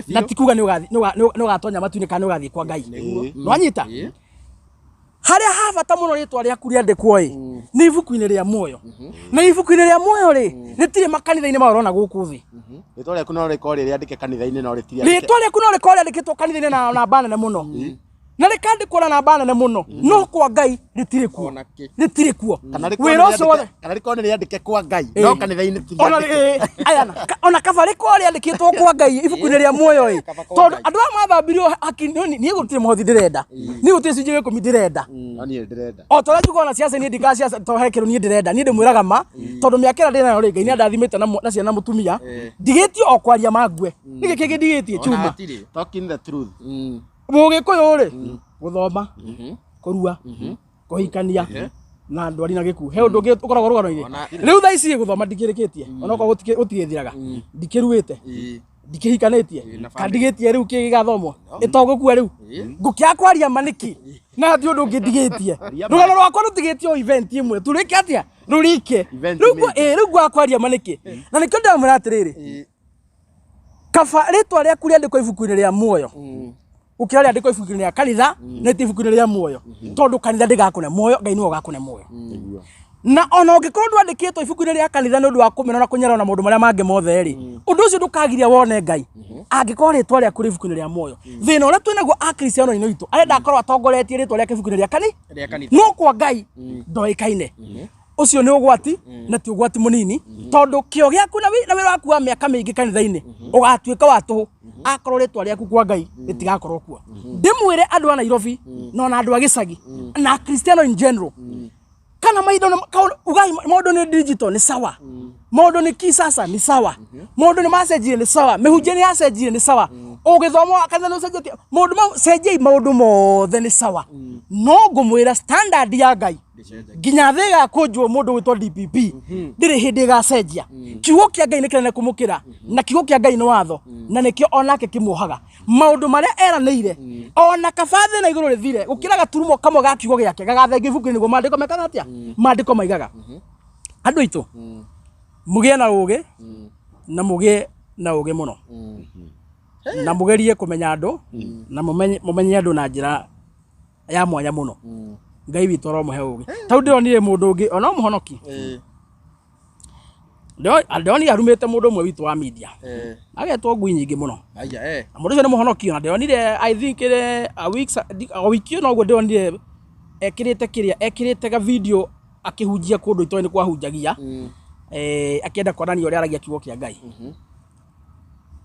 na ti kuga nĩ ũgatonya matu-inĩ kana nĩ ũgathiĩ kwa Ngai. Nĩwanyita? Harĩa ha bata mũno rĩtwa rĩaku rĩandĩkwo ĩ nĩ ibuku-inĩ rĩa muoyo, na ibuku-inĩ rĩa muoyo rĩ rĩtirĩ makanitha-inĩ maya ũrona gũkũ thĩ. Rĩtwa rĩaku no rĩkorwo rĩ rĩandĩke kanitha-inĩ no rĩtirĩ Rĩtwa rĩaku no rĩkorwo rĩandĩkĩtwo kanitha-inĩ na namba nene mũno, na rĩkandĩkwo na namba nene mũno, no kwa Ngai rĩtirĩ kuo. Ona kĩ. Rĩtirĩ kuo. Kana Wĩra ũcio wothe kana rĩkorwo nĩ rĩandĩke kwa Ngai no kanitha-inĩ ti ona rĩandĩke. Ayana ona kaba rĩkorwo rĩandĩkĩtwo kwa Ngai ibuku-inĩ rĩa muoyo ĩ, Kaba kwa tondũ Ngai. andũ aya mathambirio hakiri, niĩ gũtirĩ mũhothi ndĩrenda, niĩ gũtirĩ cunjĩ gĩa ikũmi ndĩrenda. No niĩ ndĩrenda. O ta ũrĩa njugaga na ciaca, niĩ ndikaga ciaca to he kĩndũ niĩ ndĩrenda, niĩ ndĩmwĩraga ma, tondũ mĩaka ĩrĩa ndĩnayo rĩ, Ngai nĩ andathimĩte na ciana na mũtumia, ndigĩtio o kwaria mangue nĩkĩ kĩngĩ ndigĩtie Ona chuma? hatirĩ. Talking the truth. Mũgĩkũyũ rĩ, gũthoma, kũrua, kũhikania na ndwari na gĩkuũ, he ũndũ ũngĩ ũkoragwo rũgano-inĩ? Ona- Rĩu thaa ici gũthoma ndikĩrĩkĩtie, onokorwo gũtigĩthiraga, ndikĩruĩte, ndikĩhikanĩtie, na kana ndigĩtie rĩu kĩ gĩgathomwo ĩtogũkua rĩu ngũkĩaga kwaria ma nĩkĩ na hatirĩ ũndũ ũngĩ ndigĩtie? Rũgano rwakwa rũtigĩtie o event ĩmwe tũrĩke atĩa rũrike. Event Rĩu major. rĩu ngwaga kwaria ma nĩkĩ? Na nĩkĩo ndĩramwĩra atĩrĩrĩ, kaba rĩtwa rĩaku rĩandĩkwo ibuku-inĩ rĩa muoyo gũkĩra rĩandĩkwo ibuku-inĩ rĩa kanitha na ti ibuku-inĩ rĩa muoyo, tondũ kanitha ndĩgakũne muoyo, Ngai nĩwe ũgakũne muoyo. Na ona ũngĩkorwo ndwandĩkĩtwo ibuku-inĩ rĩa kanitha nĩ ũndũ wa kũmena na kũnyarara na maũndũ marĩa mangĩ mothe rĩ, ũndũ ũcio ndũkagiria wone Ngai angĩkorwo rĩtwa rĩaku rĩ ibuku-inĩ rĩa muoyo. Thĩna ũrĩa twĩnaguo akristiano-inĩ witũ, arenda akorwo atongoretie rĩtwa rĩake ibuku-inĩ rĩa kanitha, Rĩa kanitha. no kwa Ngai ndoĩkaine. Ũcio nĩ ũgwati, na ti ũgwati mũnini, tondũ kĩo gĩaku na wĩra waku wa mĩaka mĩingĩ kanitha-inĩ ũgatuĩka wa tũhũ akorwo rĩtwa rĩaku kwa Ngai rĩtigakorwo kuo. Ndĩmwĩre andũ a Nairobi na ona andũ a gĩcagi na akristiano in general, kana maindo ugai maũndũ nĩ digital nĩ sawa, maũndũ nĩ kisasa nĩ sawa, maũndũ nĩ macenjirie nĩ sawa, mĩhunjie nĩ yacenjirie nĩ sawa, ũgĩthoma kanitha nĩ ũcenjetie maũndũ mau, cenjiai maũndũ mothe nĩ sawa, no ngũmwĩra standard ya Ngai nginya thĩ ĩgakũnjwo mũndũ gwĩtwo DPP ndĩrĩ hĩndĩ ĩgacenjia. Kiugo kĩa Ngai nĩ kĩnene kũmũkĩra, na kiugo kĩa Ngai nĩ watho, na nĩkĩo onake kĩmuohaga maũndũ marĩa eranĩire. Ona kaba thĩ na igũrũ rĩthire gũkĩra gaturumo kamwe ga kiugo gĩake gagathengio ibuku-inĩ, nĩguo maandĩko mekaga atĩa, maandĩko maigaga. Andũ aitũ, mũgĩe na ũgĩ na mũgĩe na ũgĩ mũno, na mũgerie kũmenya andũ na mũmenye andũ na njĩra ya mwanya mũno. Ngai witũ aromũhe ũgĩ. Tau ndĩronire mũndũ ũngĩ ona mũhonoki, ndĩronire arumĩte mũndũ ũmwe witũ wa media, agetwo ngui nyingĩ mũno. Aya eh. Na mũndũ ũcio nĩ mũhonoki, ona ndĩronire, I think a weeks, o wiki ĩno ũguo, ndĩronire ekĩrĩte kĩrĩa ekĩrĩte ga video akĩhunjia kũndũ itoĩ nĩ kwahunjagia, akĩenda kuonania ũrĩa aragia kiugo kĩa Ngai.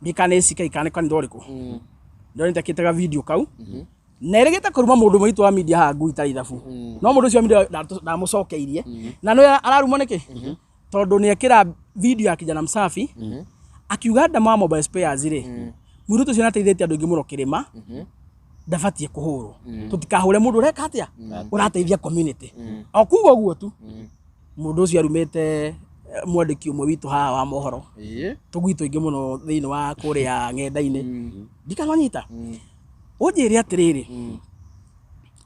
Ndiĩ kana nĩ CK kana nĩ kanitha ũrĩkũ. Ndĩronire ekĩrĩte ga video kau na ĩrĩgĩte kũruma mũndũ ũmwe witũ wa media haha ngui itarĩ ithabu, no mũndũ ũcio wa media ndamũcokeirie. Na nĩ ararumwo nĩkĩ? Tondũ nĩ ekĩra video ya Kijana Msafi akiuga Ndama wa Mobile Spares rĩ, mũirĩtu ũcio nĩateithĩtie andũ aingĩ mũno kĩrĩma, ndabatiĩ kũhũrwo, tũtikahũre mũndũ ũreka atĩa, ũrateithia community. O kuga ũguo tu, mũndũ ũcio arumĩte mwandĩki ũmwe witũ haha wa mohoro, tũgui tũingĩ mũno thĩinĩ wa kũrĩa ng'enda-inĩ. Ndikananyita ũnjĩre atĩrĩrĩ,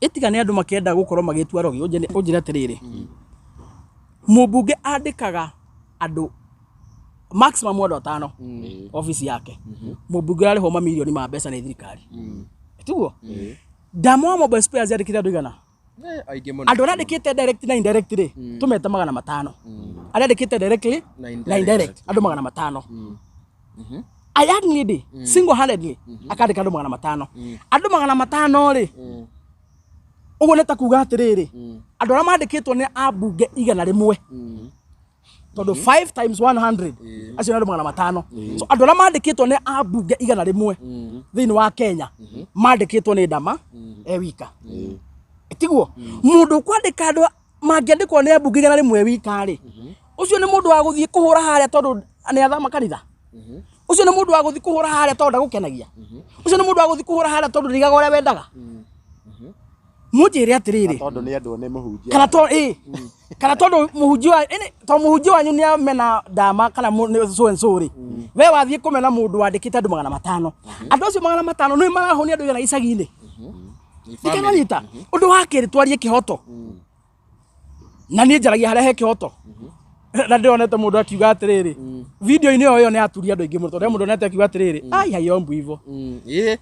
ĩtiga nĩ andũ makĩenda gũkorwo magĩtua rogi. Ũnjĩre atĩrĩrĩ, mũmbunge andĩkaga andũ maximum andũ atano obici yake. Mũmbunge ararĩhwo mamirioni ma mbeca nĩ thirikari, tiguo? Ndama wa Mobile Spares yandĩkĩte andũ igana? Aingĩ mũno. Andũ arĩa andĩkĩte direct na indirect rĩ, tũmete 500. Arĩa andĩkĩte directly na na indirect andũ 500. A young lady single handedly akandĩka andũ 500. Andũ 500 rĩ, ũguo nĩ ta kuga atĩrĩrĩ, andũ arĩa mandĩkĩtwo nĩ ambunge 100, tondũ 5 times 100, acio nĩ andũ 500. So andũ arĩa mandĩkĩtwo nĩ ambunge 100 thĩinĩ wa Kenya mandĩkĩtwo nĩ Ndama e wika, tiguo? Mũndũ ũkwandĩka andũ mangĩandĩkwo nĩ ambunge 100 wika rĩ, ũcio nĩ mũndũ wa gũthiĩ kũhũra harĩa tondũ nĩ athama kanitha? Ũcio nĩ mũndũ wa gũthiĩ kũhũra harĩa tondũ ndagũkenagia? Ũcio nĩ mũndũ wa gũthiĩ kũhũra harĩa tondũ ndaigaga ũrĩa wendaga? Mũnjĩre atĩrĩrĩ, tondũ nĩ endwo nĩ mũhunjia. Kana to ĩ kana tondũ mũhunjia wa ĩnĩ, tondũ mũhunjia wanyu nĩ amena Ndama kana so and so rĩ, we wathiĩ kũmena mũndũ wandĩkĩte andũ 500. Andũ acio 500 nĩ marahũnia andũ 100 icagi-inĩ. Ndikananyita ũndũ wa kerĩ, twarie kĩhoto, na niĩ njaragia harĩa he kĩhoto. Na ndĩronete mũndũ akiuga atĩrĩrĩ video-inĩ ĩyo nĩ yaturia andũ aingĩ mũno, tondũ he mũndũ onete akiuga atĩrĩrĩ, ai haiombwi hivyo.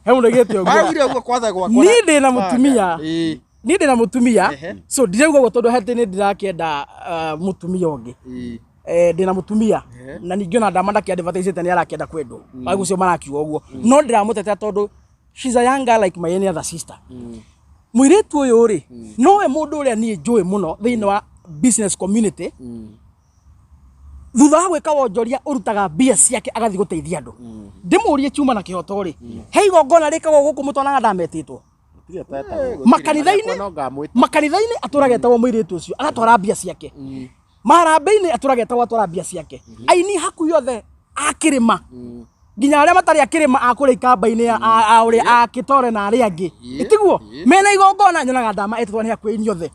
He mũndũ aigĩte ũguo. Augire ũguo kwanza gwakwa. Niĩ ndĩ na mũtumia. Niĩ ndĩ na mũtumia. So ndirauga ũguo tondũ hete nĩ ndĩrakĩenda mũtumia ũngĩ. Ndĩ na mũtumia, na ningĩ ona Ndama ndakĩadvertisĩte nĩ arakĩenda kwendwo, agucio marakiuga ũguo, no ndĩramũtetea tondũ she's a young girl like my any other sister. Mũirĩtu ũyũ rĩ, nowe mũndũ ũrĩa niĩ njũĩ mũno thĩinĩ wa business community, thutha wa gwĩka wonjoria ũrutaga mbia ciake agathiĩ gũteithia andũ. Ndĩmũrie kiuma na kĩhoto rĩ, he igongona rĩkagwo gũkũ mũtonaga ndametĩtwo? Gũtirĩ atetagwo. Makanitha-inĩ. No ngamwĩta. Makanitha-inĩ atũraga etagwo mũirĩtu ũcio agatwara mbia ciake, maharambĩ-inĩ atũraga etagwo atwara mbia ciake, aini hakuhĩ othe a kĩrĩma, nginya arĩa matarĩ a kĩrĩma, a kũrĩa ikamba-inĩ, a ũrĩa a kĩtore na arĩa angĩ, ĩtiguo mena igongona nyonaga Ndama etĩtwo nĩ hakuhĩ aini othe.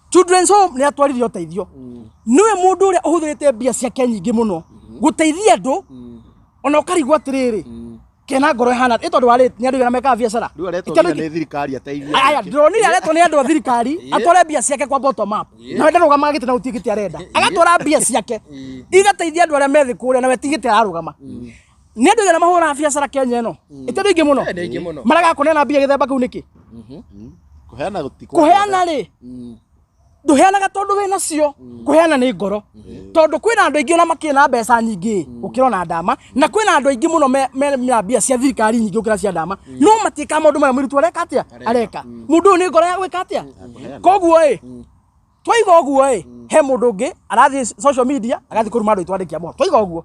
Children's Home nĩ atwarire ũteithio. Nĩwe mũndũ ũrĩa ũhũthĩrĩte mbia ciake nyingĩ mũno gũteithia andũ, ona ũkarigwo atĩrĩrĩ, kena ngoro ĩhana ĩ tondũ warĩ nĩ andũ aigana mekaga biacara? Rĩu aretwo Ĩkĩandũ nginya nĩ thirikari ateithie. Aya, ndĩronire aretwo nĩ andũ a thirikari atware mbia ciake kwa bottom up, nawe ndarũgamaga gĩtĩ na gũtirĩ gĩtĩ arenda, agatwara mbia ciake igateithia andũ arĩa methĩ kũrĩa, nawe ti gĩtĩ ararũgama. Nĩ andũ aigana mahũraga biacara Kenya ĩno? Ĩti andũ aingĩ mũno? Nĩ aingĩ mũno. Maragaga kũneana mbia gĩthemba kĩu nĩkĩ? Kũheana gũtikũ. Kũheana rĩ, ndũheanaga tondũ wĩ nacio, kũheana nĩ ngoro, tondũ kwĩna andũ aingĩ ona makĩrĩ na mbeca nyingĩ gũkĩra ona Ndama, na kwĩna andũ aingĩ mũno me na mbia cia thirikari nyingĩ gũkĩra cia Ndama, no matiĩkaga maũndũ marĩa mũirĩtu areka. Atĩa areka mũndũ ũyũ? Nĩ ngoro ya gwĩka atĩa. Koguo ĩ twaiga ũguo ĩ, he mũndũ ũngĩ arathiĩ social media agathiĩ kũruma andũ aitũ andĩki a mohoro. Twaiga ũguo,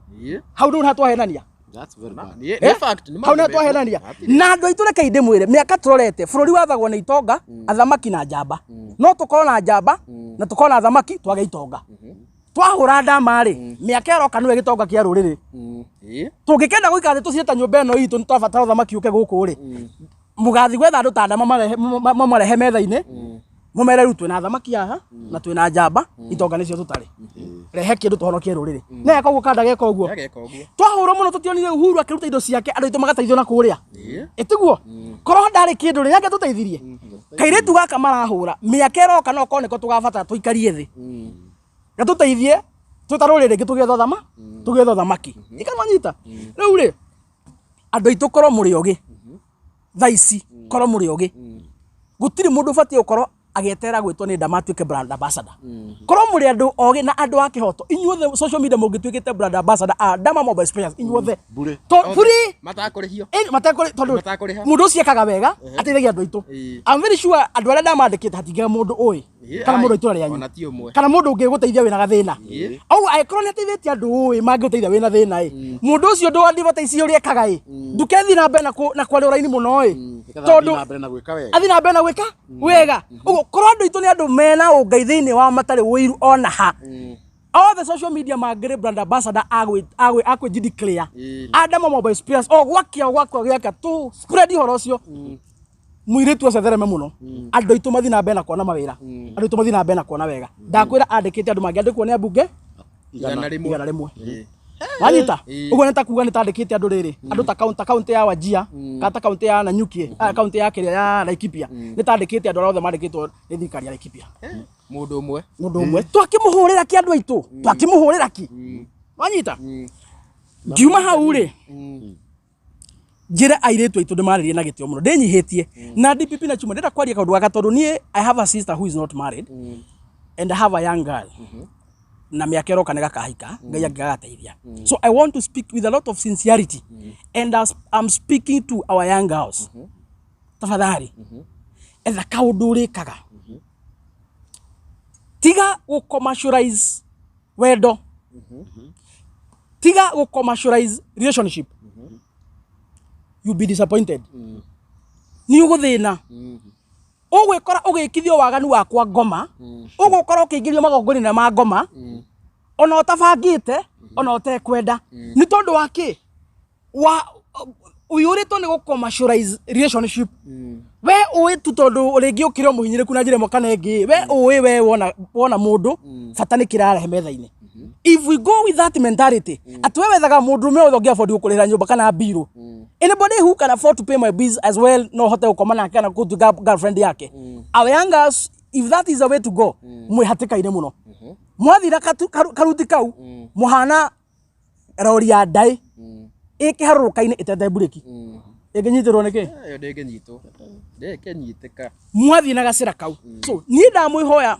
hau rĩu nĩ twahenania. That's very bad. Nĩ fact, nĩ Hau maũndũ nĩ twahenania na andũ aitũ. Rekei ndĩmwĩre, mĩaka tũrorete bũrũri wathagwo nĩ itonga, athamaki na njamba. No tũkorwo na njamba na tũkorwo na athamaki, twage itonga. Twahũra Ndama rĩ, mĩaka ĩroka nĩwe gĩtonga kĩa rũrĩrĩ. Tũngĩkenda gũikara thĩ tũciĩta nyũmba ĩno itũ, nĩ twabatara ũthamaki ũke gũkũ rĩ, mũgathiĩ gwetha andũ ta Ndama mamarehe metha-inĩ, mũmere rĩu twĩna athamaki haha na twĩna njamba, itonga nĩcio tũtarĩ, rehe kĩndũ tũhonokie rũrĩrĩ. Na eka ũguo kanda geka ũguo. Ageka ũguo. Twahũrwo mũno, tũtionire Uhuru akĩruta indo ciake andũ aitũ magateithio na kũrĩa? Ĩtiguo korwo ndarĩ kĩndũ rĩ, yake tũteithirie kairĩtu gaka marahũra. Mĩaka ĩroka no korwo nĩko tũgabatara tũikarie thĩ. Gatũteithie twĩ ta rũrĩrĩ rĩngĩ tũgĩetha ũthama tũgĩetha ũthamaki. Ikamanyita. Rĩu rĩ, andũ aitũ korwo mũrĩ ogĩ thaa ici, korwo mũrĩ ogĩ, gũtirĩ mũndũ ũbatiĩ gũkorwo agĩeterera gwĩtwo nĩ Dama atuĩke brand ambassador. Korwo mũrĩ andũ ogĩ na andũ a kĩhoto, inyuothe social media mũngĩtuĩkĩte brand ambassador a Dama Mobile Spares, inyuothe. Bure. Bure. Matakũrĩhio. Matekũrĩ tondũ Matakũrĩha. mũndũ ũcio ekaga wega ateithagia andũ aitũ. I'm very sure andũ arĩa ndamandĩkĩte hatingĩaga mũndũ ũĩ kana mũndũ wa itũra rĩanyu Ona ti ũmwe. kana mũndũ ũngĩgũteithia wĩna gathĩna. Au angĩkorwo nĩ ateithĩtie andũ ũĩ mangĩgũteithia wĩna thĩna ĩ, mũndũ ũcio ndũ advertise ũrĩa ekaga ĩ, ndũkethiĩ na mbere na kwaria raini mũno ĩ, tondũ na mbere na gwĩka wega. athiĩ na mbere na gwĩka wega. Ũguo korwo andũ aitũ nĩ andũ mena ũngai thĩinĩ wao matarĩ ũiru ona ha, all the social media mangĩrĩ brand ambassador agwĩ declare Adama Mobile Spares o gwakia gwakwa gĩaka tu spread ũhoro ũcio, mũirĩtu ũcio athereme mũno, andũ aitũ mathiĩ na mbere na kuona mawĩra, andũ aitũ mathiĩ na mbere na kuona wega. Ndakwĩra andĩkĩte andũ mangĩandĩkwo nĩ ambunge 100. 100. Wanyita? Ũguo nĩ ta kuga nĩ tandĩkĩte andũ rĩrĩ, andũ ta kaunti, ta kaunti ya Wajia kana ta kaunti ya Nanyuki, kaunti ya kĩrĩa ya Laikipia, nĩ tandĩkĩte andũ arĩa othe mandĩkĩtwo nĩ thirikari ya Laikipia. Mũndũ ũmwe. Mũndũ ũmwe twakĩmũhũrĩra ki andũ aitũ, twakĩmũhũrĩra ki. Wanyita? Ngiuma hau rĩ, njĩre airĩtu aitũ ndĩmarĩrie na gĩtĩo mũno, ndĩnyihĩtie na DPP na chuma. Ndĩrenda kwaria kaũndũ gaka tondũ niĩ I have a sister who is not married and I have a young girl na mĩaka ĩroka nĩ gakahika, Ngai angĩgagateithia. So I want to speak with a lot of sincerity and as I'm speaking to our young girls, tafadhali etha kaũndũ ũrĩkaga, tiga gũ commercialize wendo, tiga gũ commercialize relationship. You be disappointed, nĩ ũgũthĩna, ũgwĩkora ũgĩkithio waganu wakwa ngoma, ũgũkora ũkĩingĩrio magongona ma ngoma ona ũtabangĩte ona ũtekwenda, nĩ tondũ wa kĩ wa ũiyũrĩtwo nĩ gũ commercialize relationship. We ũĩ tu tondũ rĩngĩ ũkĩrĩ o mũhinyĩrĩku na njĩra ĩmwe kana ĩngĩ, we ũĩ we wona mũndũ bata nĩ kĩrarehe metha-inĩ. If we go with that mentality atĩ we wethaga mũndũrũme wothe ũngĩ afford gũkũrĩhĩra nyũmba kana mbirũ, anybody who can afford to pay my bills as well, no hote gũkoma nake kana gũtuĩka girlfriend yake. Our young girls, if that is the way to go, mwĩ hatĩka-inĩ mũno. Mwathira karuti kau mũhana rori ya ndaĩ ĩkĩharũrũka-inĩ ĩtete mburĩki, ĩngĩnyitĩrwo nĩ kĩ? Ĩyo ndĩngĩnyitwo. Ndĩngĩnyitĩka. Mwathiĩ na gacĩra kau. So niĩ ndamwĩhoya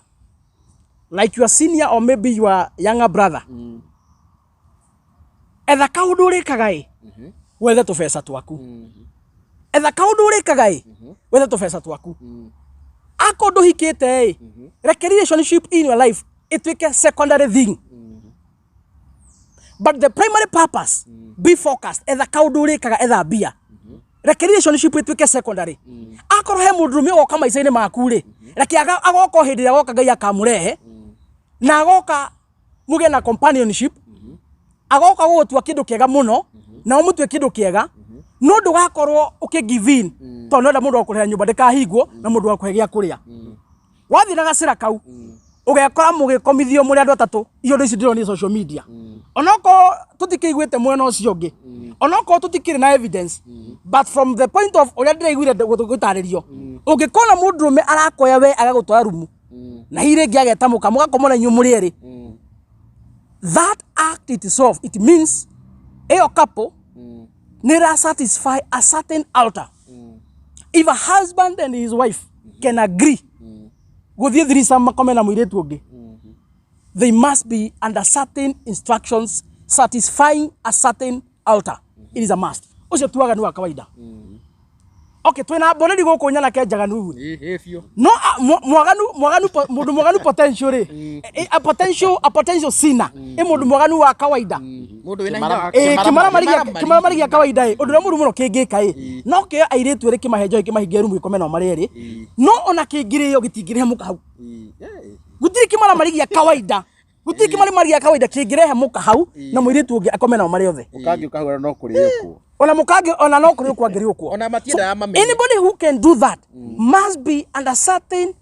like your senior or maybe your younger brother, etha kaũndũ ũrĩkaga ĩ, wethe tũbeca twaku. Etha kaũndũ ũrĩkaga ĩ, wethe tũbeca twaku. Akorwo ndũhikĩte ĩ, reke relationship in your life ĩtuĩke secondary thing, but the primary purpose, be focused. Etha kaũndũ ũrĩkaga, etha mbia, reke relationship ĩtuĩke secondary. Akorwo he mũndũrũme ũgoka maica-inĩ maku rĩ, reke agoka o hĩndĩ ĩrĩa agoka Ngai akamũrehe na agoka mũgĩe na companionship, agoka gũgũtua kĩndũ kĩega mũno na ũmũtue kĩndũ kĩega, no ndũgakorwo ũkĩ give in tondũ nĩwenda mũndũ wa kũrĩha nyũmba ndĩkahingwo na mũndũ wa kũhe gĩa kũrĩa. Wathiĩ na gacĩra kau ũgekora mũgĩkomithio mũrĩ andũ atatũ. Icio ici ndĩronire social media, onokorwo tũtikĩiguĩte mwena ũcio ũngĩ, onokorwo tũtikĩrĩ na evidence, but from the point of ũrĩa ndĩraiguire gũtarĩrio, ũngĩkona mũndũrũme arakoya we agagũtwara rumu na hihi rĩngĩ ageta mũka mũgakomana inyuĩ mũrĩ erĩ, that act itself, it means ĩyo couple nĩ ĩra satisfy a certain altar. If a husband and his wife can agree gũthiĩ threesome makome na mũirĩtu ũngĩ, they must be under certain instructions satisfying a certain altar. It is a must. Ũcio ti waganu wa kawaida. Okay, twĩna mbũrĩri gũkũ nyanake njaganu rĩ. Ĩ biũ. No mwaganu mũndũ mwaganu potential rĩ, a potential sinner ĩ mũndũ mwaganu wa kawaida. Mũndũ wĩna hinya wa Kĩmaramari gĩa kawaida ĩ, ũndũ ũrĩa mũru mũno kĩngĩka ĩ, no kĩoe airĩtu erĩ kĩmahe njohi kĩmahinge rumu gĩkome nao marĩ erĩ, no ona kĩngĩrĩo gĩtingĩrehe mũka hau. Gũtirĩ kĩmaramari gĩa kawaida, gũtirĩ kĩmaramari gĩa kawaida kĩngĩrehe mũka hau na mũirĩtu ũngĩ akome nao marĩ othe. Ũkangĩ ũkahũra no kũrĩo kuo. Ona mũkangĩ ona no kũrĩ ũkũ angĩrĩ ũkwo. Ona matiendaga mamenye. Anybody who can do that must be under certain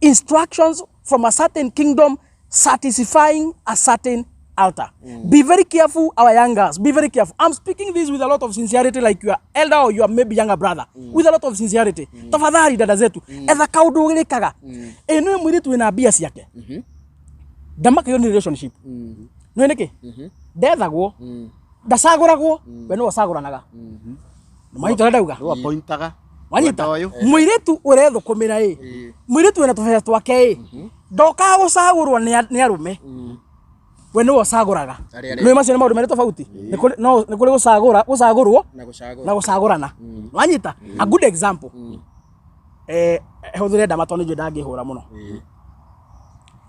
instructions from a certain kingdom satisfying a certain altar. Be very careful, our young girls. Be very careful. I'm speaking this with a lot of sincerity, like your elder or your maybe younger brother. With a lot of sincerity. Tafadhali dada zetu, etha kaũndũ ũrĩkaga. Ĩ nĩwe mũirĩtu wĩna mbia ciake. Ndamakagio nĩ relationship. Nĩ nĩkĩ? Ndethagwo, ndacagũragwo, we nĩwe ũcagũranaga. Nĩmwanyita ũrĩa ndauga? Nĩwe appointaga. Wanyita? Wenda ũyũ. Mũirĩtu ũrethũkũmĩra ĩ, mũirĩtu wĩna tũbeca twake ĩ, ndokaga gũcagũrwo nĩ arũme. We nĩwe ũcagũraga. Arĩa Nĩ macio nĩ maũndũ merĩ tofauti. Nĩ kũrĩ no nĩ kũrĩ gũcagũra, gũcagũrwo Na gũcagũra. na gũcagũrana. Wanyita? A good example. Hũthĩre ndama tondũ nĩ njũĩ ndangĩhũra mũno.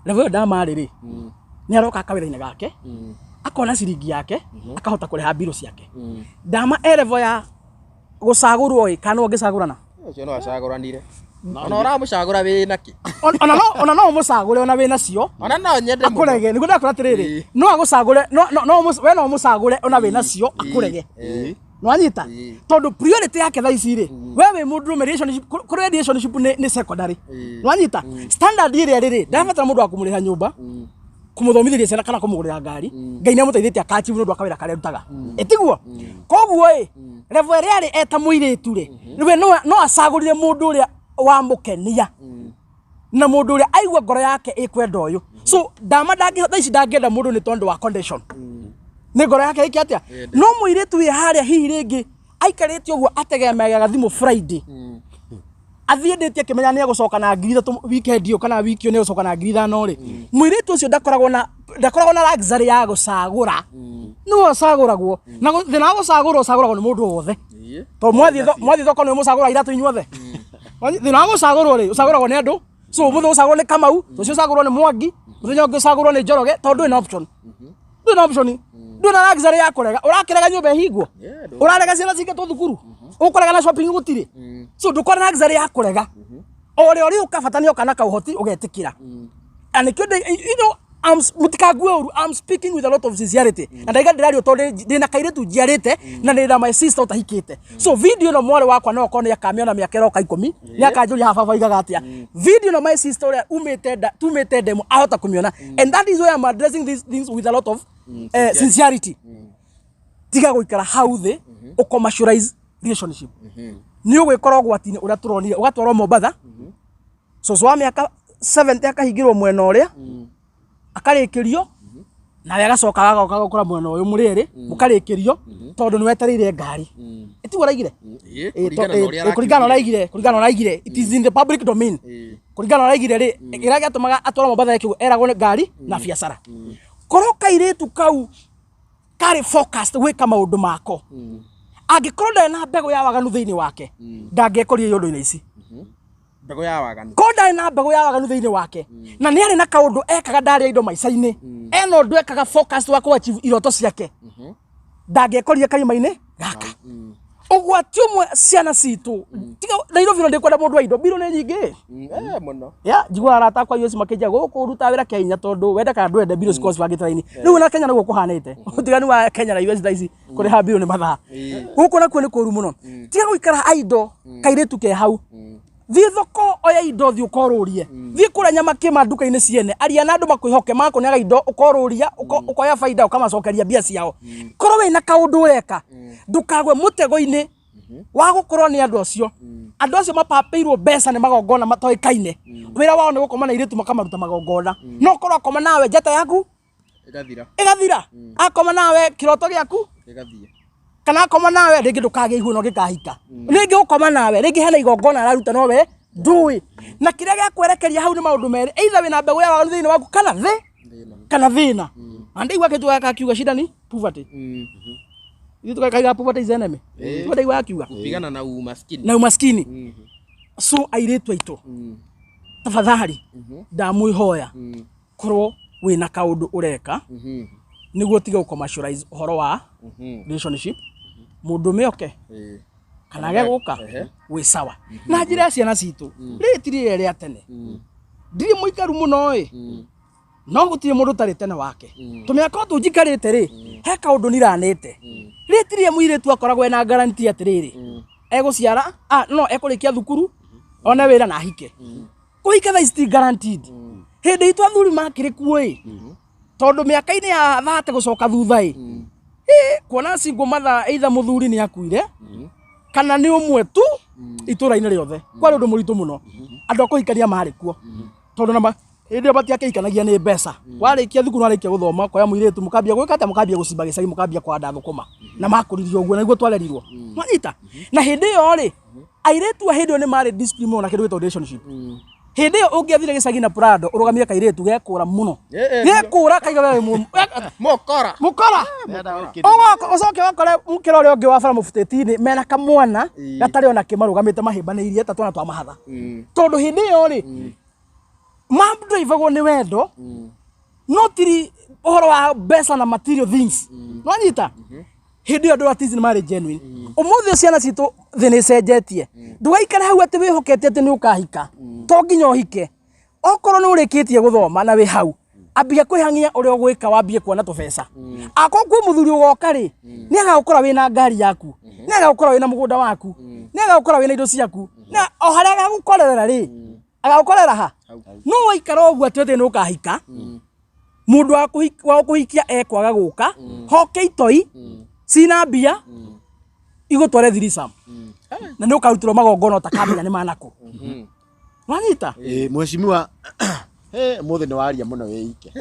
Level ĩyo ndamarĩ rĩ, nĩ aroka kawĩra-inĩ gake, akona ciringi yake, akahota kũrĩha mbirũ ciake. Ndama e level ya gũcagũrwo ĩ, kana no ũngĩcagũrana? Ũcio no acagũranire. Ona ũramũcagũra wĩ nakĩ? Ona no ũmũcagũre ona wĩ nacio. Ona no nyende mũno. Akũrege, nĩguo ndakũra atĩrĩrĩ, no agũcagũre, no no no we no ũmũcagũre ona wĩ nacio akũrege. Nĩwanyita? Tondũ priority yake thaa ici rĩ, we wĩ mũndũrũme relationship, kũrĩ relationship nĩ secondary. Nĩwanyita? Standard ĩrĩa rĩ, ndabatara mũndũ wa kũmũrĩha nyũmba, kũmũthomithĩria ciana kana kũmũgũrĩra ngari. Ngai nĩamũteithĩtie aka-achieve nĩ ũndũ wa kawĩra karĩa arutaga. Ĩtiguo? Koguo ĩ, level ĩrĩa arĩ eta mũirĩtu rĩ, we no acagũrire mũndũ ũrĩa wamũkenia. Na mũndũ ũrĩa aigua ngoro yake ĩkwenda ũyũ. So ndama thaa ici ndangĩenda mũndũ nĩ tondũ wa condition. Nĩ ngoro yake ĩke atĩa? No mũirĩtu wĩ harĩa hihi rĩngĩ aikarĩte ũguo ategemeaga thimũ Friday. Athiĩ ndĩtie akĩmenya nĩ egũcoka na 3,000 weekend ĩyo kana wiki ĩyo nĩ egũcoka na 5,000 rĩ. Mũirĩtu ũcio ndakoragwo na luxury ya gũcagũra. Nĩwe ũcagũragwo. Na thĩna wa gũcagũrwo ũcagũragwo nĩ mũndũ wothe. Tondũ mwathiĩ thoko nĩ mũcagũra iratũ inyuothe. Thĩna wa gũcagũrwo rĩ, ũcagũragwo nĩ andũ. So mũthĩ ũcagũrwo nĩ Kamau, rũciũ ũcagũrwo nĩ Mwangi, mũthenya ũngĩ ũcagũrwo nĩ Njoroge, tondũ ndũrĩ na option. Ndũrĩ na option. Ndũrĩ na luxury ya kũrega. Ũrakĩrega nyũmba ĩhingwo. Ũrarega ciana cingĩtwo thukuru. Ũkũrega na shopping gũtirĩ. So ndũkorwo na luxury ya kũrega. O ũrĩa ũrĩũka bata nĩ oka na kaũhoti ũgetĩkĩra. Na nĩkĩo you know, mũtikangue ũru, I'm speaking with a lot of sincerity. Na ndaiga ndĩrario tondũ ndĩna kairĩtu njiarĩte na ndĩna my sister ũtahikĩte. So video ĩno mwarĩ wakwa no okorwo nĩ akamĩona mĩaka ĩroka 10, nĩ akanjũria haha baba oigaga atĩa. Video ĩno my sister ũrĩa umĩte nda, tumĩte ndemo ahota kũmĩona. And that is why I'm addressing these things with a lot of sincerity. Tiga gũikara hau thĩ ũcommercialize relationship. Nĩ ũgwĩkora ũgwati-inĩ ũrĩa tũronire, ũgatwarwo Mombatha. Cũcũ wa mĩaka 70 akahingĩrwo mwena ũrĩa, akarĩkĩrio, nawe agacoka agoka gũkora mwena ũyũ mũrĩ erĩ, mũkarĩkĩrio, tondũ nĩ wetereire ngari. Ĩtiguo ũraigire? Kũringana na ũrĩa araigire, kũringana na ũrĩa araigire, it is in the public domain. Kũringana na ũrĩa araigire rĩ, kĩrĩa gĩatũmaga atwarwo Mombatha eke ũguo, eragwo nĩ ngari na biacara. Korwo kairĩtu kau karĩ focused gwĩka maũndũ mako, angĩkorwo ndarĩ na mbegũ ya waganu thĩinĩ wake, ndangĩekorire iũndũ-inĩ ici. Mbegũ ya waganu. Korwo ndarĩ na mbegũ ya waganu thĩinĩ wake, na nĩ arĩ na kaũndũ ekaga ndarĩa indo maica-inĩ, ena ũndũ ekaga focused wa kũ-achieve iroto ciake, ndangĩekorire karima-inĩ gaka. Ũgwati ũmwe ciana citũ, tiga Nairobi no ndĩkwenda mũndũ wa indo, mbirũ nĩ nyingĩ. Mũno. Ya, njiguaga arata akwa US makĩnjĩra gũkũ ũrutaga wĩra kĩa hinya tondũ wenda kana ndwende mbirũ cikoragwo cibangĩte raini. Rĩu ona Kenya noguo kũhanĩte. Ũtiganu wa Kenya na US thaa ici kũrĩha mbirũ nĩ mathaa. Gũkũ nakuo nĩ kũru mũno. Tiga gũikara idle kairĩtu ke hau. Thiĩ thoko oya indo thiĩ ũkorũrie. Thiĩ kũrĩa nyama kĩma nduka-inĩ ciene. Aria na andũ makwĩhoke makũneaga indo ũkorũria, ũkoya baida ũkamacokeria mbia ciao. Korwo wĩna kaũndũ ũreka, ndũkagwe mũtego-inĩ wa gũkorwo nĩ andũ acio. Andũ acio mapapĩirwo mbeca nĩ magongona matoĩkaine. Wĩra wao nĩ gũkoma na airĩtu makamaruta magongona. No korwo akoma nawe njata yaku Ĩgathira. Ĩgathira. Akoma nawe kĩroto gĩaku Gĩgathiĩ. Kana akoma nawe rĩngĩ ndũkagĩa ihu na ũngĩkahika. Rĩngĩ gũkoma nawe rĩngĩ hena igongona araruta no we ndũĩ. Na kĩrĩa gĩakwerekeria hau nĩ maũndũ merĩ, either wĩna mbegũ ya waganu thĩinĩ waku kana thĩ kana thĩna. Na ndaigua kĩndũ gaka akiuga shida ni poverty. Ithuĩ tũgakaiga poverty is enemy. Tiguo ndaigua akiuga. Kupigana na umaskini. Na umaskini. So airĩtu aitũ, tafadhali ndamwĩhoya korwo wĩna kaũndũ ũreka nĩguo ũtige gũ-commercialize ũhoro wa relationship, mũndũme oke kana age gũka wĩ sawa. Na njĩra ya ciana citũ rĩrĩ ti rĩrĩa rĩa tene, ndirĩ mũikaru mũno ĩ, no gũtirĩ mũndũ ũtarĩ tene wake. Tũmĩaka o tũu njikarĩte rĩ, he kaũndũ niranĩte. Rĩrĩ ti rĩrĩa mũirĩtu akoragwo ena guarantee atĩrĩrĩ, egũciara, no ekũrĩkia thukuru, one wĩra na ahike. Kũhika thaa ici ti guaranteed. Hĩndĩ itũ athuri makĩrĩ kuo ĩ, tondũ mĩaka-inĩ ya 30 gũcoka thutha ĩ, kuona single mother either mũthuri nĩ akuire, kana nĩ ũmwe tu itũra-inĩ rĩothe. Kwarĩ ũndũ mũritũ mũno. Andũ a kũhikania marĩ kuo. Tondũ na Hĩndĩ ĩyo matiakĩhikanagia nĩ mbeca. Warĩkia thukuru warĩkia gũthoma ũkoya mũirĩtu mũkambia gwĩka atĩa, mũkambia gũcimba gĩcagi, mũkambia kũhanda thũkũma. Na makũririo ũguo na nĩguo twarerirwo. Nwanyita? Na hĩndĩ ĩyo rĩ, airĩtu a hĩndĩ ĩyo nĩ marĩ discipline mũno na kĩndũ gĩtagwo relationship. Hĩndĩ ĩyo ũngĩathire gĩcagi na Prado ũrũgamie kairĩtu gekũra mũno. Gekũra kaiga we wĩ Mokora. mũkora. Ũgoka ũcoke ũkore mũkĩra ũrĩa ũngĩ wa bara mũbutĩti-inĩ mena kamwana gatarĩ ona kĩ marũgamĩte mahĩmbanĩirie ta twana twa mahatha. Tondũ hĩndĩ ĩyo rĩ, mandrivagwo nĩ wendo no tiri ũhoro wa mbeca na material things. Nwanyita? Hĩndĩ ĩyo andũ a tizi nĩ marĩ genuine. Ũmũthĩ ciana citũ thĩ nĩ ĩcenjetie. Ndũgaikare hau atĩ wĩhokete atĩ nĩ ũkahika. To nginya ũhike. Okorwo nĩ ũrĩkĩtie gũthoma na wĩ hau, ambia kwĩhang'ia ũrĩa ũgwĩka wambie kuona tũbeca. Akorwo kwĩ mũthuri ũgoka rĩ, nĩ agagũkora wĩna ngari yaku, nĩ agagũkora wĩna mũgũnda waku, nĩ agagũkora wĩna indo ciaku. Na o harĩa agagũkorerera rĩ, agagũkorera ha? No waikara ũguo atĩ atĩ nĩ ũkahika, mũndũ wa gũkũhikia ekwaga gũka, hoke itoi, cina mbia, igũtware threesome. Na nĩ ũkarutĩrwo magongona ũtakamenya nĩ manakũ. Wanyita? Mheshimiwa, ũmũthĩ nĩ waria mũno wĩ ike.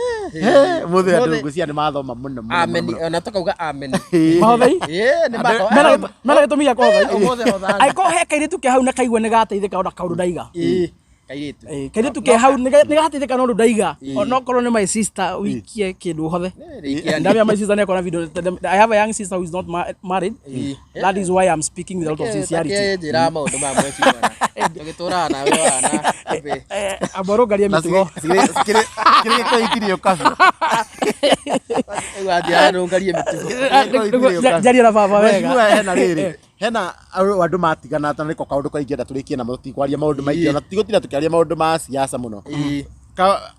Ũmũthĩ andũ ngwĩciria nĩ mathoma mũno mũno. Amen. Ona tukauga amen. Mahothei? Nĩ mathoma. Mena gĩtũmi gĩa kũhothei? Ũmũthĩ hothani. Angĩkorwo he kairĩtu ke hau na kaigua nĩ gateithĩka ona kaũndũ ndaiga. Kairĩtu. Kairĩtu ke hau nĩ gateithĩka na ũndũ ndaiga. Onokorwo nĩ my sister wikie kĩndũ ũhothe. Ndamia my sister nĩakona video. I have a young sister who is not married. That is why I'm speaking with a lot of sincerity. Njĩra maũndũ ma mheshimiwa. Tũgĩtũraga nawe wana. Amba ũrũngarie mĩtugo. Kĩrĩ gĩkũikirio kabi. Rĩu anjĩra nũngarie mĩtugo. Njarie na baba wega. Mheshimiwa, hena rĩrĩ. Hena andũ matigana ta nĩko kaũndũ karĩa ingĩenda tũrĩkie namo, tũtikwaria maũndũ maingĩ ona tũtigũtinda tũkĩaria maũndũ ma siasa mũno.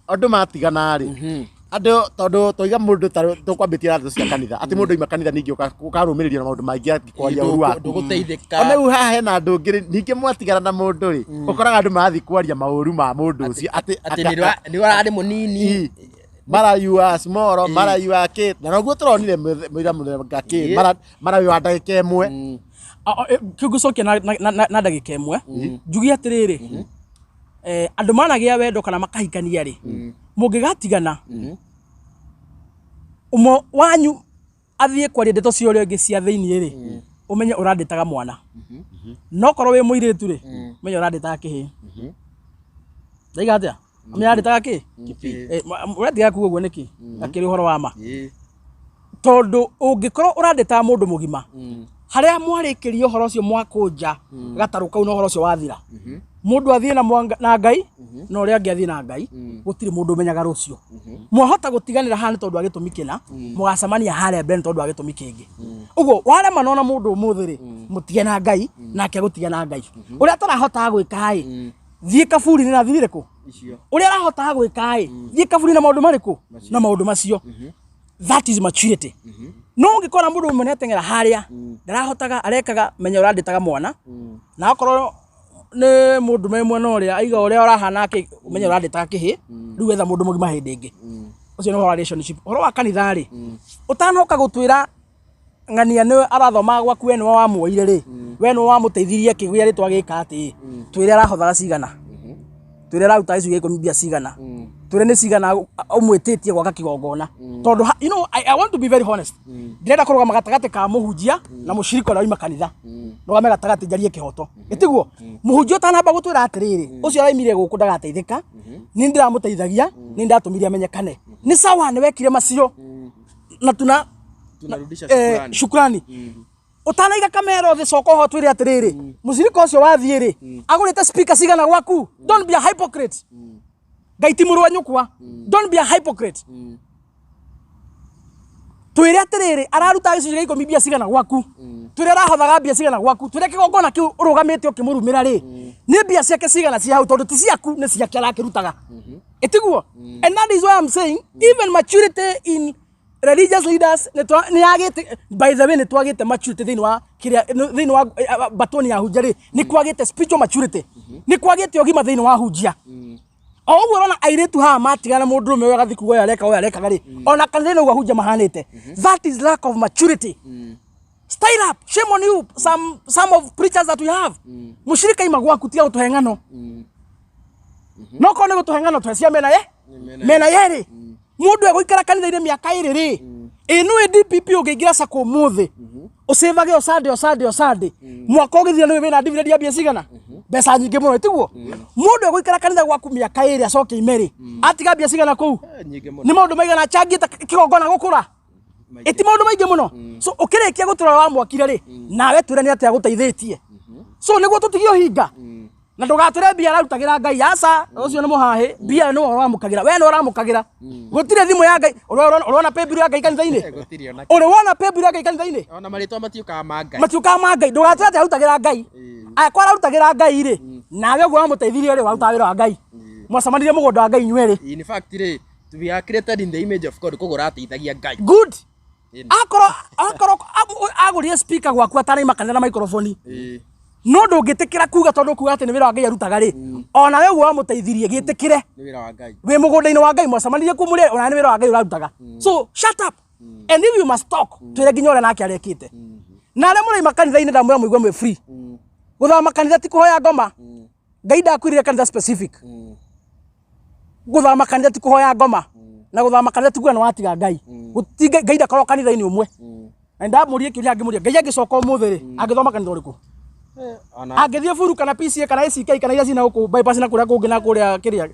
Andũ matigana rĩ, andũ tondũ twaiga mũndũ ta tũkwambĩtie na ndeto cia kanitha, atĩ mũndũ oima kanitha ningĩ ũkarũmĩrĩrio na maũndũ maingĩ angĩkwaria ũru waku. Ndũgũteithĩka. Ona rĩu haha hena andũ ũngĩ rĩ, ningĩ mwatigana na mũndũ rĩ, ũkoraga andũ marathiĩ kwaria maũru ma mũndũ ũcio atĩ Atĩ nĩ ũrarĩ mũnini. Mara you are small, mara you are kid. Na noguo tũronire mũira mũthemba kĩ, mara you are ndagĩka ĩmwe. Kĩu ngũcokia na ndagĩka ĩmwe, njuge atĩrĩrĩ, andũ managĩa wendo kana makahikania rĩ, mũngĩgatigana, ũmwe wanyu athiĩ kwaria ndeto cia ũrĩa ũngĩ cia thĩiniĩ rĩ, ũmenye ũrandĩtaga mwana. No korwo wĩ mũirĩtu rĩ, ũmenye ũrandĩtaga kĩhĩĩ. Ndaiga atĩa? Ũmenye ũrandĩtaga kĩ? Ũratiga kuga ũguo nĩkĩ? Gakĩrĩ ũhoro wa ma. Tondũ ũngĩkorwo ũrandĩtaga mũndũ mũgima, harĩa mwarĩkĩria ũhoro ũcio mwakũnja gatarũ kau na ũhoro ũcio wathira, mũndũ athiĩ na Ngai na ũrĩa ũngĩ athiĩ na Ngai, gũtirĩ mũndũ ũmenyaga rũciũ. Mwahota gũtiganĩra haha nĩ tondũ wa gĩtũmi kĩna, mũgacemania harĩa mbere nĩ tondũ wa gĩtũmi kĩngĩ. Ũguo waremana na mũndũ ũmũthĩ rĩ, mũtige na Ngai nake agũtige na Ngai. Ũrĩa atarahotaga gwĩka ĩ, thiĩ kaburi-inĩ na thiĩ rĩkũ? Ũrĩa arahotaga gwĩka ĩ, thiĩ kaburi-inĩ na maũndũ marĩkũ? Na maũndũ macio. That is maturity. No ũngĩkora mũndũ ũmwe nĩateng'era harĩa, ndarahotaga, arekaga, menya ũrandĩtaga mwana. Na okorwo nĩ mũndũ me mwena ũrĩa, aiga ũrĩa ũrahana kĩ, ũmenye ũrandĩtaga kĩhĩ, rĩu etha mũndũ mũgima hĩndĩ ĩngĩ. Ũcio nĩ ũhoro wa relationship. Ũhoro wa kanitha rĩ, ũtanoka gũtwĩra ng'ania nĩ arathomaga gwaku we nĩwe wamuoire rĩ, we nĩwe wamũteithirie akĩgĩa rĩtwa gĩka atĩ, twĩre arahothaga cigana, twĩre araruta gĩcunjĩ gĩa ikũmi mbia cigana, twĩre nĩ cigana ũmwĩtĩtie gwaka kĩgongona. Tondũ you know, I want to be very honest. Ndĩrenda kũrũgama gatagatĩ ka mũhunjia na mũcirika ũrĩa waima kanitha. Ndũgame gatagatĩ njarie kĩhoto. Ĩtiguo? Mũhunjia ũtanamba gũtwĩra atĩrĩrĩ, ũcio araimire gũkũ ndagateithĩka, nĩ ndĩramũteithagia, nĩ ndatũmire amenyekane. Nĩ sawa nĩ wekire macio. Na tuna Tunarudisha shukrani. shukrani. Ũtanaiga kamera thĩ coka ũho twĩre atĩrĩrĩ, mũcirika ũcio wathiĩ rĩ, agũrĩte speaker cigana gwaku? Don't be a hypocrite. Ngai ti mũrũ wa nyũkwa. Don't be a hypocrite. Twĩre atĩrĩrĩ, araruta gĩcunjĩ gĩa ikũmi mbia cigana gwaku? Twĩre arahothaga mbia cigana gwaku? Twĩre kĩgongona kĩu ũrũgamĩte ũkĩmũrumĩra rĩ, nĩ mbia ciake cigana cia hau, tondũ ti ciaku, nĩ ciake arakĩrutaga. Ĩtiguo? And that is why I'm saying, even maturity in religious leaders nĩ yagĩte, by the way, nĩ twagĩte maturity thĩinĩ wa kĩrĩa, thĩinĩ wa batoni ya hunjia rĩ, nĩ kwagĩte spiritual maturity. Nĩ kwagĩte ũgima thĩinĩ wa hunjia. O ũguo ũrona airĩtu haha matigana mũndũrũme ũyũ agathiĩ kuga ũyũ areka ũyũ arekaga rĩ, ona kanitha-inĩ ũguo ahunjia mahanĩte. That is lack of maturity. Style up, shame on you, some of preachers that we have. Mũcirika ima gwaku tiga gũtũhe ng'ano. No korwo nĩ gũtũhe ng'ano tũhe cia mĩena ye. Mĩena yerĩ. Mũndũ egũikara kanitha-inĩ mĩaka ĩrĩ rĩ, ĩ nĩũĩ DPP ũngĩingĩra sacco ũmũthĩ ũcĩvage o Sunday o Sunday o Sunday, mwaka ũgĩthira nĩũĩ wĩna dividend ya mbia cigana? Mbeca nyingĩ mũno, tiguo? Mũndũ egũikara kanitha gwaku mĩaka ĩrĩ acoke ime rĩ, atiga mbia cigana kũu? Nyingĩ mũno. Nĩ maũndũ maigana achangĩte kĩgongona gũkũra? Ĩti maũndũ maingĩ mũno. So ũkĩrĩkia gũtũra wa mwakire rĩ, nawe twĩre nĩ atĩa agũteithĩtie. So nĩguo tũtige ũhinga na ndũgatwĩre mbia ararutagĩra Ngai, aca, ũcio nĩ mũhahĩ. Mbia nĩwe ũramũkagĩra, we nĩwe ũramũkagĩra. Gũtirĩ thimũ ya Ngai. Ũrona pay bill ya Ngai kanitha-inĩ? Gũtirĩ ona. Ũrĩ wona pay bill ya Ngai kanitha-inĩ? Ona marĩtwa matiũkaga ma Ngai. Matiũkaga ma Ngai. Ndũgatwĩre atĩ arutagĩra Ngai. Angĩkorwo ararutagĩra Ngai rĩ, nawe ũguo wamũteithirie rĩ, warutaga wĩra wa Ngai. Mwacemanirie mũgũnda wa Ngai inyuerĩ. In fact rĩ, we are created in the image of God, koguo ũrateithagia Ngai. Good. Akorwo agũrire speaker gwaku ataraima kanitha na microphone, no ndũngĩtĩkĩra kuga tondũ kuga atĩ nĩ wĩra wa Ngai arutaga rĩ, ona we ũguo wamũteithirie gĩtĩkĩre. Nĩ wĩra wa Ngai. Wĩ mũgũnda-inĩ wa Ngai, mwacemanirie kũu mũrĩ, ona nĩ wĩra wa Ngai ũrarutaga. So shut up, and if you must talk, twĩre nginya ũrĩa nake arekĩte. Na arĩa mũraima kanitha-inĩ, ndamwĩra mũigue mwĩ free. Gũthama kanitha ti kũhoya ngoma. Ngai ndakwĩrire kanitha specific. Gũthama kanitha ti kũhoya ngoma, na gũthama kanitha ti kuga nĩ watiga Ngai. Gũti Ngai ndakorwo kanitha-inĩ ũmwe. Na ndamũria kĩũria, ngĩmũria, Ngai angĩcoka ũmũthĩ rĩ, angĩthoma kanitha ũrĩkũ? Ona Angĩthiĩ buru kana PCA kana ACK kana iria cina gũkũ bypass na kũrĩa kũngĩ na kũrĩa kĩrĩa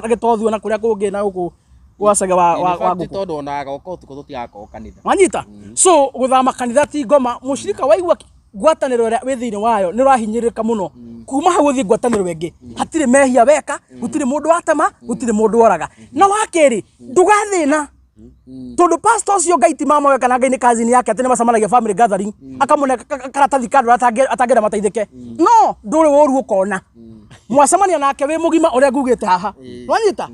gĩtothuo na kũrĩa kũngĩ na gũkũ gwacage wa in fact ngũkũ. Tondũ ona agoka ũtukũ tũtigakorwo kanitha. Wanyita? So gũthama kanitha ti ngoma. Mũcirika waigua ngwatanĩro ĩrĩa wĩ thĩinĩ wayo nĩ ũrahinyĩrĩrĩka mũno, kuma hau ũthiĩ ngwatanĩro ĩngĩ. Hatirĩ mehia weka, gũtirĩ mũndũ watema, gũtirĩ mũndũ woraga. Na wa kerĩ, ndũgathĩna tondũ pastor ũcio Ngai ti mama we kana Ngai nĩ cousin yake atĩ nĩ macemanagia family gathering akamũne karatathi ka andũ arĩa atangĩenda mateithĩke. No ndũrĩ ũru ũkona mwacemania nake wĩ mũgima ũrĩa ngugĩte haha. Wanyita?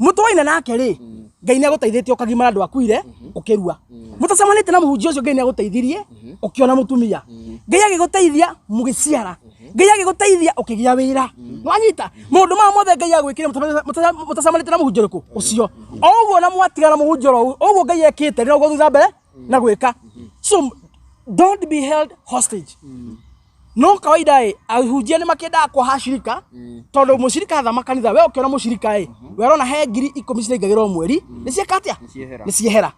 Mũtwaine nake rĩ, Ngai nĩ agũteithĩtie ũkagimara, ndwakuire ũkĩrua. Mũtacemanĩtie na mũhunjia ũcio, Ngai nĩ agũteithirie ũkĩona mũtumia, Ngai agĩgũteithia mũgĩciara, Ngai agĩgũteithia ũkĩgĩa wĩra. Wanyita? Maũndũ maya mothe Ngai agwĩkire mũtacemanĩtie na mũhunjia ũrĩkũ ũcio, o ũguo na mwatigana mũhunjia oro ũguo Ngai ekĩte nĩ ũguo thutha mbere na gwĩka. So don't be held hostage. No kawaida ĩ, ahunjia nĩ makĩendaga kuoha cirika tondũ mũcirika athama kanitha, we ũkĩona mũcirika ĩ, we ũrona he 10,000 ciraingagĩra o mweri, nĩ cieka atĩa? Ciehera. Nĩ ciehera.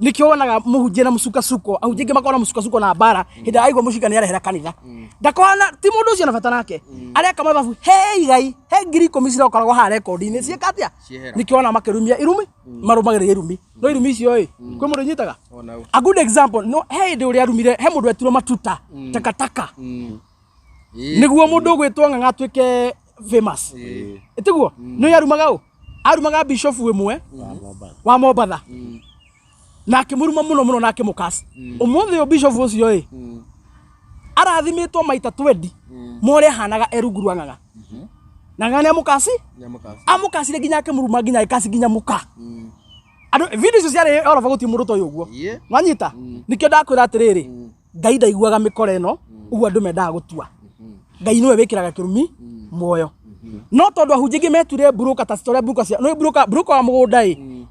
Nĩkĩo wonaga mũhunjia na mũcukasuko, ahunjia aingĩ makoragwo na mũcukasuko na mbara hĩndĩ ĩrĩa aigua mũcirika nĩ arehera kanitha. Ndakona ti mũndũ ũcio na bata nake areka mathabu, he igai he 10,000 cirokoragwo haha rekondi-inĩ, cieka atĩa? Ciehera. Nĩkĩo wona makĩrumia irumi, marũmagĩrĩra irumi, no irumi icio ĩ, kwĩ mũndũ inyitaga. Ona ũ. A good example, no he hĩndĩ ũrĩa arumire he mũndũ wetirwo matuta takataka nĩguo mũndũ ũgwĩtwo Ng'ang'a atuĩke famous, ĩtiguo? Nĩ arumaga ũ, arumaga bishop ĩmwe wa Mombatha na akĩmũruma mũno mũno na akĩmũkas. Ũmũthĩ ũyũ bishop ũcio ĩ arathimĩtwo maita 20 ma ũrĩa ahanaga e rungu rwa Ng'ang'a, na Ng'ang'a nĩ amũkasi. Nyamũkasi. Amũkacire nginya akĩmũruma nginya agĩkasi nginya mũka. Andũ video icio ciarĩ oroba, gũtirĩ mũndũ toĩ ũguo. Wanyita? Nĩkĩo ndakwĩra atĩrĩrĩ, Ngai ndaiguaga mĩkora ĩno ũguo andũ mendaga gũtua. Ngai nĩwe wĩkĩraga kĩrumi muoyo, no tondũ ahunjia aingĩ metuire mburuka ta torĩa mburuka cia nĩ mburuka, mburuka wa mũgũnda ĩ,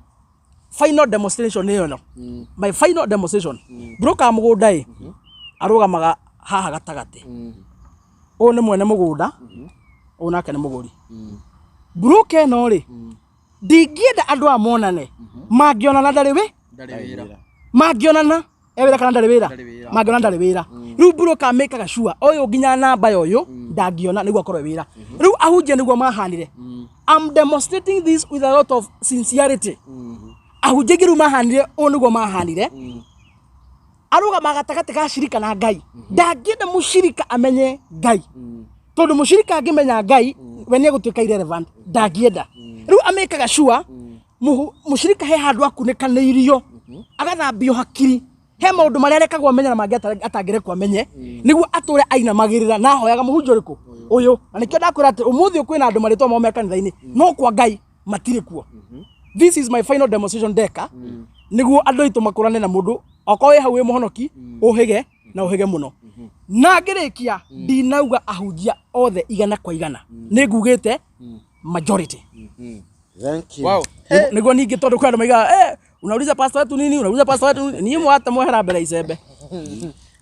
final demonstration nĩyo ĩno, my final demonstration. Mburuka wa mũgũnda ĩ arũgamaga haha gatagatĩ. Ũyũ nĩ mwene mũgũnda, ũyũ nake nĩ mũgũri. Mburuka ĩno rĩ, ndingĩenda andũ aya monane. Mangĩonana ndarĩ wĩ Ndarĩ wĩra. Mangĩonana e wĩra kana ndarĩ wĩra? Ndarĩ wĩra. Mangĩona ndarĩ wĩra. Rĩu mburuka mĩkaga sure ũyũ nginya namba ya ũyũ ndangĩona nĩguo akorwo e wĩra. Rĩu ahunjia nĩguo mahanire. I'm demonstrating this with a lot of sincerity. Ahunjia aingĩ rĩu mahanire ũũ nĩguo mahanire. Arũgama gatagatĩ ga cirika na Ngai, ndangĩenda mũcirika amenye Ngai, tondũ mũcirika angĩmenya Ngai we nĩ egũtuĩka irrelevant. Ndangĩenda. Rĩu amĩkaga sure mũcirika he handũ akunĩkanĩirio, agathambio hakiri, he maũndũ marĩa arekagwo amenye na mangĩ atangĩrekwo amenye, nĩguo atũre ainamagĩrĩra na ahoyaga mũhunjia ũrĩkũ ũyũ. Na nĩkĩo ndakwĩra atĩ ũmũthĩ ũyũ kwĩna andũ marĩtwa mao me kanitha-inĩ, no kwa Ngai matirĩ kuo. This is my final demonstration ndeka nĩguo andũ aitũ makũrane na mũndũ okorwo wĩ hau wĩ mũhonoki, ũhĩge na ũhĩge mũno. Na ngĩrĩkia, ndinauga ahunjia othe 100%, nĩ ngugĩte majority. Thank you. Wow. Nĩguo ningĩ tondũ kwĩ andũ maigaga, unauliza pastor wetu nini, unauliza pastor wetu nini, niĩ mwate mwehera mbere ya icembe.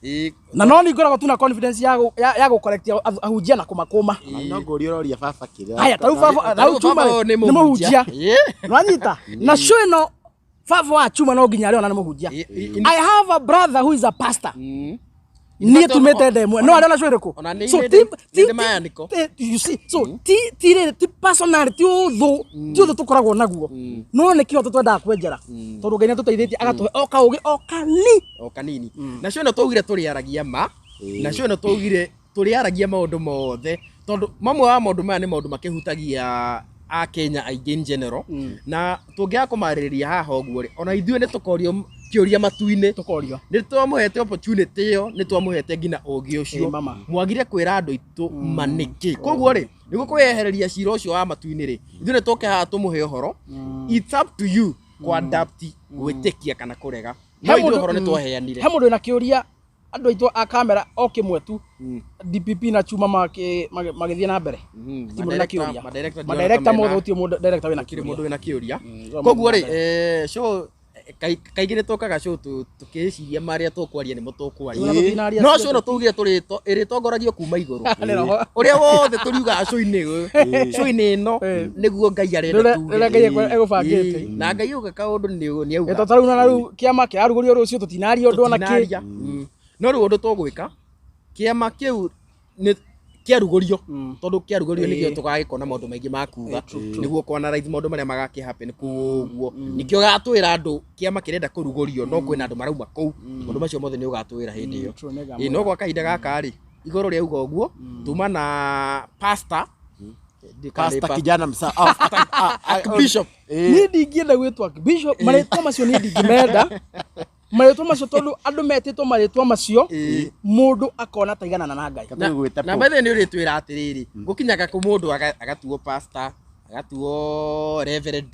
Ĩĩ, Na no ni ngoragwo tu na confidence ya ya gũ-correct ahunjia na kũmakũma. No ngũria ũroria baba kĩrĩa. Haya, tarĩu baba, tarĩu tarĩu Chuma baba rĩ, ũyũ nĩ nĩ mũhunjia. Ĩĩ. Nwanyita na show ĩno baba wa Chuma no nginya arĩona nĩ mũhunjia. Ĩĩ, ĩĩ, I have a brother who is a pastor. Mm. Niĩ fact, tumĩte ndemwe no arĩona show ĩrĩkũ? ona nĩ So ndĩ- ti nĩ ndĩ mayanĩko. you see, so ti ti rĩrĩ ti personal, ti ũthũ, ti ũthũ tũkoragwo naguo, no nĩ kĩhoto twendaga kwenjera tondũ Ngai nĩatũteithĩtie agatũhe o kaũgĩ o kani. O kanini. Na cio ĩno twaugire tũrĩaragia ma, na cio ĩno twaugire tũrĩaragia maũndũ mothe, tondũ mamwe wa maũndũ maya nĩ maũndũ makĩhutagia akenya aingĩ in general, na tũngĩaga kũmarĩrĩria haha ũguo rĩ, ona ithuĩ nĩ tũkorio kĩũria matu-inĩ. Tũkorio. Nĩ twamũhete opportunity ĩyo, nĩ twamũhete nginya ũgĩ ũcio. Ĩ, mama. Mwagire kwĩra andũ aitũ ma nĩkĩ. Koguo rĩ, nĩguo kwĩyehereria cira ũcio wa matu-inĩ rĩ, ithuĩ nĩ tũke haha tũmũhe ũhoro. It's up to you kũ-adapt, gwĩtĩkia kana kũrega, no He ithuĩ mũndũ- ũhoro nĩ twaheanire. He mũndũ wĩna kĩũria, andũ aitũ a kamera o kĩmwe tu, DPP na Chuma magĩthiĩ na mbere. Ti mũndũ wĩna kĩũria. Madirector. Madirector mothe gũtirĩ mũndũ director wĩna Gũtirĩ kĩũria. mũndũ wĩna kĩũria. So Koguo rĩ, mũndũ na show kaingĩ nĩ tũkaga show tũkĩciria marĩa tũkwaria nĩmo tũkwaria. Ona tũtinaria No ciothe. show ĩno tũugire ĩrĩtongoragio kuma igũrũ. Nĩ roho. Ũrĩa wothe tũriugaga show-inĩ ũyũ, show-inĩ ĩno nĩguo Ngai arenda Rĩrĩa tuge. rĩrĩa Ngai egũbangĩte. Ĩĩ, na Ngai auga kaũndũ nĩ auga. Ĩto tarĩu na rĩu kĩama kĩrarugũrio rũciũ, tũtinaria ũndũ ona kĩ. Tũtinaria. No rĩu ũndũ tũgwĩka, kĩama kĩu nĩ kĩarugũrio, tondũ kĩarugũrio nĩkĩo tũgagĩkona maũndũ maingĩ ma kuga, nĩguo kũ-analyze maũndũ marĩa magakĩ happen kũu ũguo. Nĩkĩo gatwĩra andũ kĩama kĩrenda kũrugũrio, no kwĩna andũ marauma kũu. Maũndũ macio mothe nĩ ũgatwĩra hĩndĩ ĩyo. True, nĩngamwĩra. Ĩĩ, no gwa kahinda gaka rĩ, igũrũ rĩauga ũguo, tuma na pastor. Pastor kijana msa. Ah, ah, ah, Bishop. Niĩ ndingĩenda gwĩtwo bishop, marĩtwa macio niĩ ndingĩmenda marĩtwa macio, tondũ andũ metĩtwo marĩtwa macio mũndũ akona ta iganana na Ngai. Katũ gwĩta Na Pope. by the way nĩ ũrĩtwĩra atĩrĩrĩ, gũkinyaga kũ mũndũ agatuo pastor, agatuo reverend,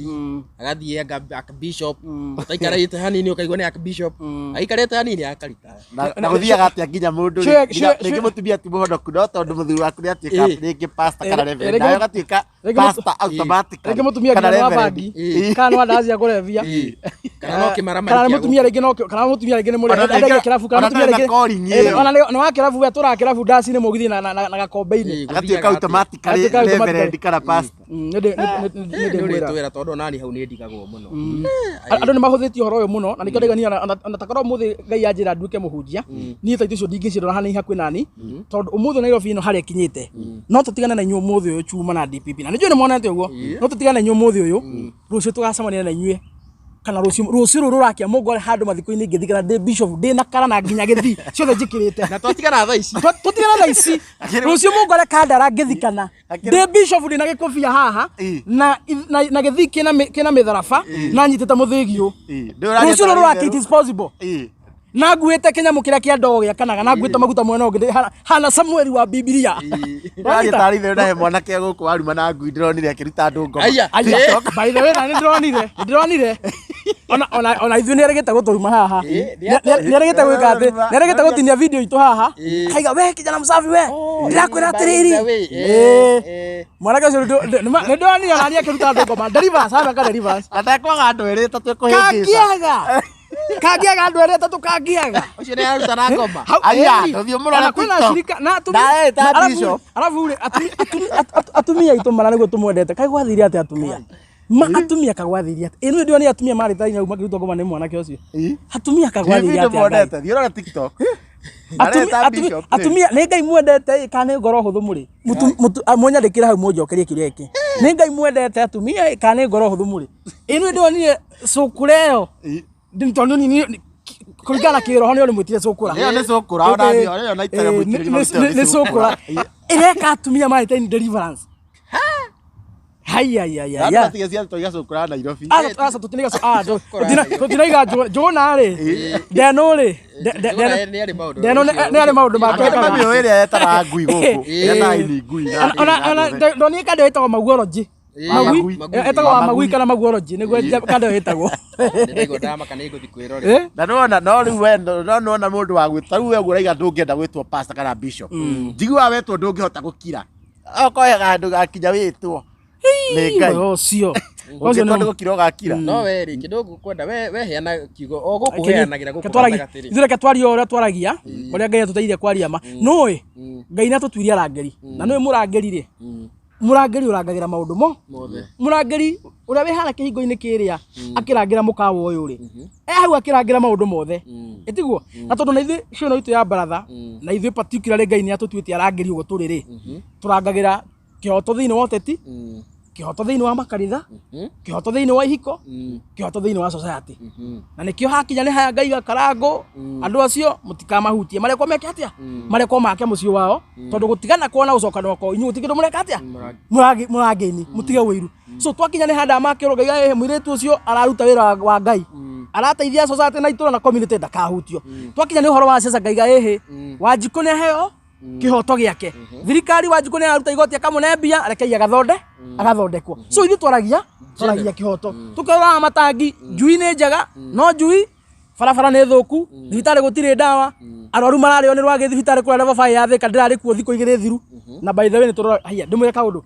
agathiĩ archbishop, ũtaikarĩte hanini ũkaigua nĩ archbishop, aikarĩte hanini akarita. Na gũthiaga atĩa nginya mũndũ Sure, rĩ, nginya sure, rĩngĩ sure. mũtumia ti mũhonoku, no tondũ mũthuri waku nĩ atuĩka Ĩĩ. rĩngĩ pastor kana Ĩĩ, reverend, rĩngĩ nawe ũgatuĩka rĩngĩ pastor automatically rĩngĩ mũtumia kana nginya nĩ wa reverend. bangi Ĩĩ. kana nĩ wa ndawa cia kũrebia. Kana no kĩmaramari kana nĩ kĩa mũtumia rĩngĩ no kana mũtumia rĩngĩ nĩ Ona mũrĩa rĩngĩ- endagia kĩrabu, kana ona mũtumia ndarĩ na rĩngĩ calling Ĩĩ, ĩyo. ona nĩ wa kĩrabu, we tũraga kĩrabu ndaci-inĩ mũgithi na gakombe-inĩ. Ĩĩ, Agatuĩka gũthiaga atĩa? automatically Agatuĩka automatically. reverend kana pastor. Nĩ Nĩ ndĩmwĩra. ũrĩtwĩra tondũ onani hau nĩ ndigagwo mũno. Andũ nĩ mahũthĩtie ũhoro ũyũ mũno, na nĩkĩo ndaiga niĩ ona takorwo ũmũthĩ Ngai anjĩra nduĩke mũhunjia, niĩ ta icio ndingĩciĩrora hanini hakuhĩ nani, tondũ ũmũthĩ Nairobi ĩno harĩa ĩkinyĩte, no tũtigane na inyuĩ ũmũthĩ ũyũ, Chuma na DPP, na nĩnjũĩ nĩ monete ũguo, no tũtigane na inyuĩ ũmũthĩ ũyũ, rũciũ tũgacemania na inyuĩ, kana rũciũ rũciũ rũrũ rũrakia mũngore handũ mathiko-inĩ ngĩthikana ndĩ bishop, ndĩ na kara na nginya gĩthii ciothe njĩkĩrĩte. Na twatigana thaa ici. Tũtigana thaa ici, rũciũ mũngore kandara ngĩthikana ndĩ bishop, ndĩ na gĩkũbia haha Ĩ. na gĩthii kĩna mĩtharaba na nyitĩte mũthĩgi. Ĩ, ndũraria Rũciũ rũrũ tarĩ rũrakia, it is possible. Ĩ. Na nguĩte kĩnyamũ kĩrĩa kĩa ndoo gĩakanaga, na nguĩte maguta mwena ũngĩ, ndĩ hana Samueli wa Bibilia. Ndũraria tarĩ itherũ na he mwanake gũkũ waruma na ngui ndĩronire akĩruta andũ ngoma. Aya. Aya, by the way, na nĩ ndĩronire ona ithuĩ nĩ arĩgĩte gũtũruma haha. Nĩ arĩgĩte gwĩka atĩ nĩ arĩgĩte gũtinia video itũ haha, kaiga we kijana msafi, we ndĩrakwĩra atĩrĩrĩ. Ĩ. Mwanake ũcio nĩ ndĩronire ona niĩ akĩruta andũ ngoma deliverance, ameka deliverance. Na ndekwaga andũ erĩ ta twĩkũhĩngĩca. Kangĩaga andũ erĩ atatũ kangĩaga. Ũcio nĩ aruta na ngoma. Aya, ĩni. tũthiĩ mũrore Ona kwĩna TikTok. acirika na atumia Ndaĩ ta na bishop. Arabu rĩ, atumia aitũ mara nĩguo tũmwendete, kaĩ gwathire atĩa atumia? Ma atumia kagwathire atĩa? Ĩ nĩ ndĩronire atumia marĩ ta hau makĩrutwo ngoma nĩ mwanake ũcio. Ĩ. Atumia kagwathire Video atĩa Ngai? monete, thiĩ ũrore TikTok. Ndarĩ ta bishop, rĩ. Atumia nĩ Ngai mwendete ĩ, kana nĩ ngoro hũthũ mũrĩ? Mũnyandĩkĩre hau mũnjokerie kĩũria gĩkĩ, nĩ Ngai mwendete atumia ĩ, kana nĩ ngoro hũthũ mũrĩ? Ĩ nĩ ndĩronire cũkũra ĩyo. Ĩ. Tondũ kũringana na kĩroho nĩ ũrĩmwĩtire cũkũra. Ĩyo nĩ cũkũra, ona niĩ, ĩyo na itaga mũitĩrĩri maguta ĩyo nĩ cũkũra ĩreka atumia marĩ in deliverance. Haya ya ya Andũ ya. matige ciana tũiga cũkũra Nairobi. Aca tũtinaiga njũgũna rĩ, ndenũ rĩ, Nĩ arĩ maũndũ. ndenũ nĩ arĩ maũndũ make. Andũ nĩmamĩũĩ ĩrĩa yetanaga ngui gũkũ. Ĩ. Yetanaga ini ngui na Ona ndonire kando ĩtagwo maguoroji. Magui. Magui ĩtagwo wa magui kana maguoroji nĩguo kando ĩtagwo. Ndĩraigua ndamaka nĩ ngũthiĩ kwĩrorera. Eh? Na nĩwona no rĩu we no nĩwona mũndũ wa gwĩta rĩu we ũguo ũraiga ndũngĩenda gwĩtwo pastor kana bishop, njiguaga wetwo ndũngĩhota gũkira okoyaga handũ gakinya wĩtwo nĩ Ngai. Ũhoro ũcio. Ũcio Ũngĩtua nĩ- nĩ gũkira ũgakira. No we rĩ, kĩndũ ngũkwenda we we heana kiugo o gũkũ heanagĩra gũkũ gatagatĩ rĩ. Ithuĩ reke twarie o ũrĩa twaragia, ũrĩa Ngai atũteithia kwaria ma. Nũĩ Ngai nĩatũtuire arangĩri, na nũĩ mũrangĩri rĩ, mũrangĩri ũrangagĩra maũndũ mo Mothe. Mũrangĩri ũrĩa wĩ harĩa kĩhingo-inĩ kĩrĩa akĩrangĩra mũkawa ũyũ rĩ, e hau akĩrangĩra maũndũ mothe, ĩtiguo? Na tondũ na ithuĩ show ĩno itũ ya baratha, na ithuĩ particularly Ngai nĩ atũtuĩte arangĩri ũguo tũrĩ rĩ, tũrangagĩra kĩhoto thĩinĩ wa ũteti, kĩhoto thĩinĩ wa makanitha, kĩhoto thĩinĩ wa ihiko, kĩhoto thĩinĩ wa society. Na nĩkĩo hakinya nĩ haya Ngai gakarangũ, andũ acio mũtikamahutie, marekwo meke atĩa, marekwo make mũciĩ wao, tondũ gũtigana kwao na gũcokanwo kwao inyuĩ gũtirĩ kĩndũ mũreka atĩa, mũrangĩni mũtige ũiru. So twakinya nĩ handũ makĩrwo Ngai, mũirĩtu ũcio araruta wĩra wa Ngai, arateithia society na itũra na community, ndakahutio. Twakinya nĩ ũhoro wa ciaca, Ngai ĩhĩ, Wanjikũ nĩ aheo kĩhoto gĩake, thirikari Wanjikũ nĩ araruta igoti akamũne mbia, rekei agathonde agathondekwo. So ithuĩ twaragia kĩhoto, tũkĩroraga matangi, njui nĩ njega, no njui barabara nĩ thũku, thibitarĩ gũtirĩ ndawa, arwaru mararĩo nĩ rwagĩ thibitarĩ kũrĩa level 5 ya Thĩka, ndĩrarĩ kuo thikũ 2 thiru. Na by the way, nĩ tũrora haiya, ndĩmwĩre kaũndũ,